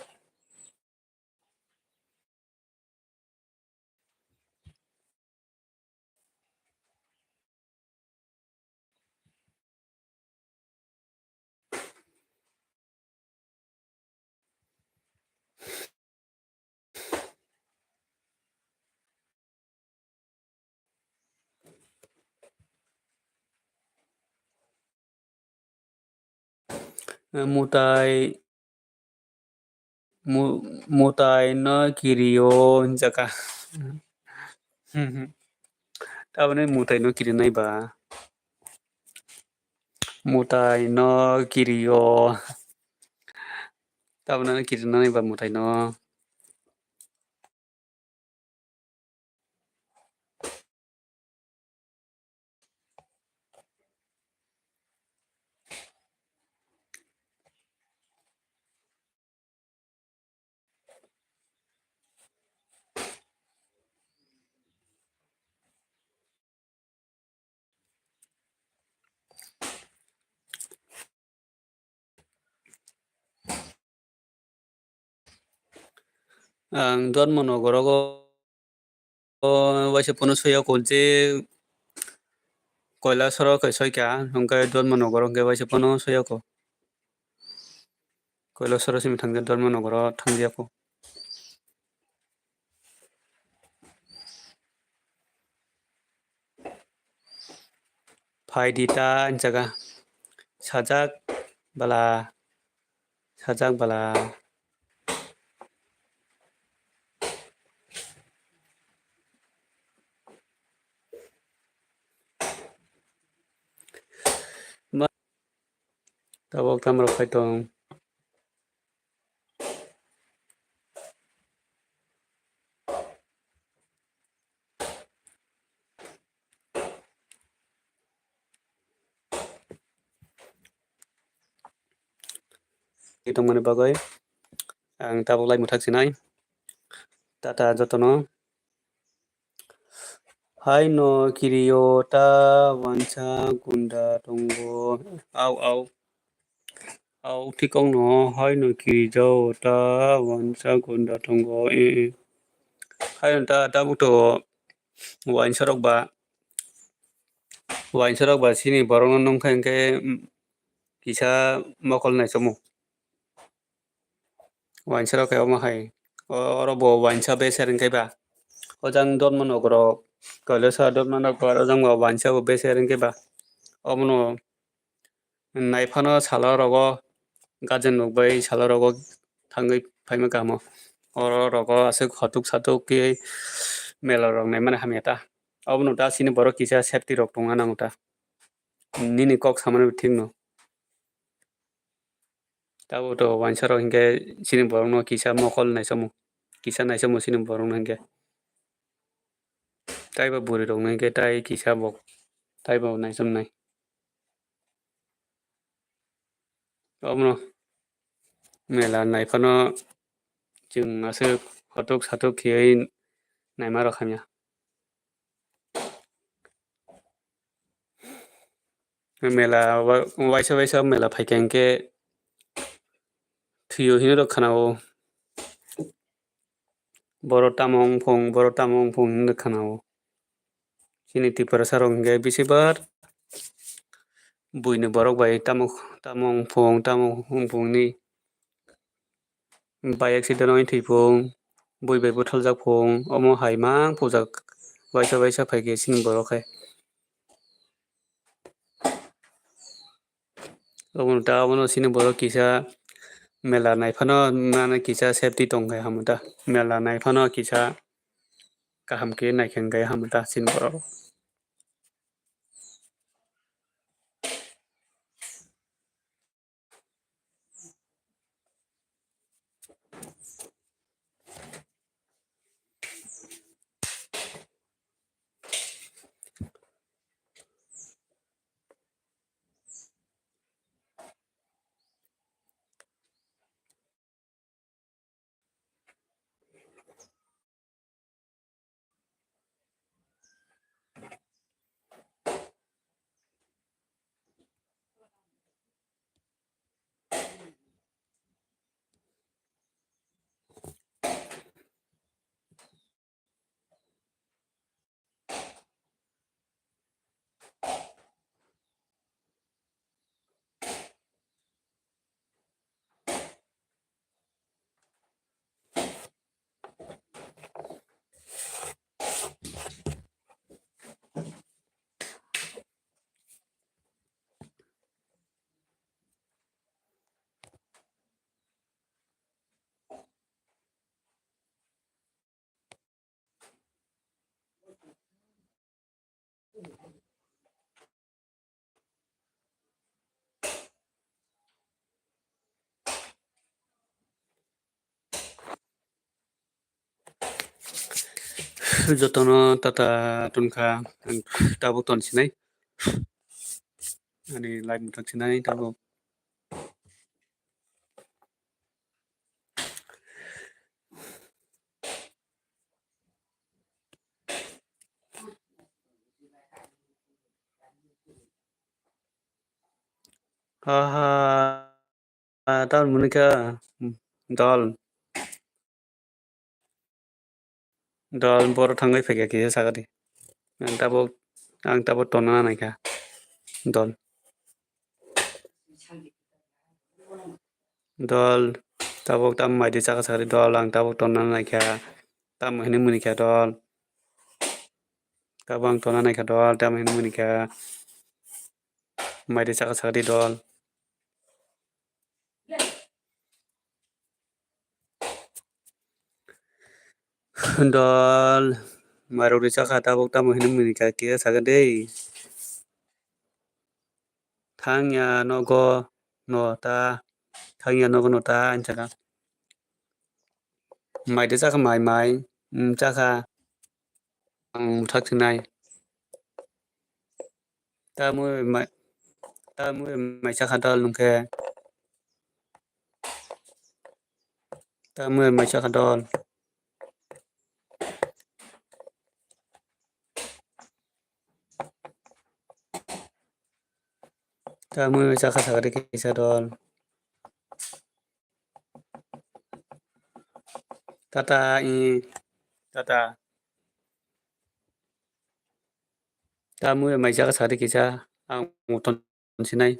Mutai, mu-, mutai no kirio hinjaka. Taboni mutai no kirinai ba. Mutai no kirio. Taboni no kirinai ba mutai no. Ang Dharmanagar o waisa phano soyako je Kailasoro khe soikha, hwnkhe Dharmanagar o hwnkhe waisa phano soyako. Kailasoro simi thangkhe Dharmanagar o thangjako. Phaidi ta hinjaga. Sajak bala. Sajak bala. Tabok tamo rok khai tong. Tongmani bagwi ang tabok lai mwthak sinai. Tata jotono. Haino kirio ta wansa gunda tongo. Au, au. Au, thikokno haino kirijao ta wansa gunda tongo. E, e. Haino ta, tabuk to wainsa rok ba, wainsa rok ba sini borokno nungkha hinkhe, mm, kisa mokol naisomo. Wainsa rok khe omo hai. O-, oro bo wainsa beser hinkhe ba. O jang Dharmanagar o, Kailasa Dharmanagar o jang bo wainsa bo beser hinkhe ba. Omono naiphano salo rogo guardian rok bai salo rogo thangwi phaima kaham o. Oro rogo aswk hotuk satuk khe mela rok naimani hamya ta. Obono ta chini borok kisa safety rok tongna nango ta. Nini kok samani thik no. Tabuk to wainsa rok hinkhe chini borok no kisa mokol naisomo, kisa naisomo chini borok no hinkhe. Taibo bwrwi rok no hinkhe tai kisa bo taibo naichomnai. Omono mela naiphano chwng aswk hotuk satuk khiyui naima rok hamya. Mela wa-, waisa waisa mela phaikha hinkhe thwio hinwi rok khana-o. Borok tamo wngphong, borok tamo wngphong hinwi khana-o. Chini Tiprasa rok hinkhe bisibar buini borok bai tamo, tamo wngphong, tamo wngphong hinwi. Bai accident oi thwipung, bui bai buthaljak phung, omo hai mang pujak waisa waisa phaikhe chini borok hai. Obono ta obono chini borok kisa mela naiphano nana kisa safety tongkhe hamu ta. Mela naiphano kisa kaham khe naikhe hwnkhe hamu ta chini borok. Jotono tata tongkha, ang tabuk ton sinai. Ani live muthang sinai tabuk. Aha, ah, tamoni kha, dol. Dol, boro thangwi phaikha kisa sakadi. Ang tabuk, ang tabuk tonna naikha. Dol. Dol, tabuk tamo maidi chakha sakadi dol, ang tabuk tonna naikha. Tamo hinwi munikha dol. Tabuk ang tonna naikha dol, tamo hinwi munikha. Maidi chakha sakadi dol. Dol, mairok ri chakha tabuk tamo hinwi munikha kisa sakadi. Thangya nogo no ta, thangya nogo no ta, ang chakha. Mai de chakha mai, mai, mm, chakha. Ang thak sinai. Tamo mai, tamo mai chakha dol nungkhe. Tamo mai chakha dol. Tamo mai chakha sakadi kisa dol. Tata, i, tata. Tamo mai chakha sakadi kisa, ang ton sinai.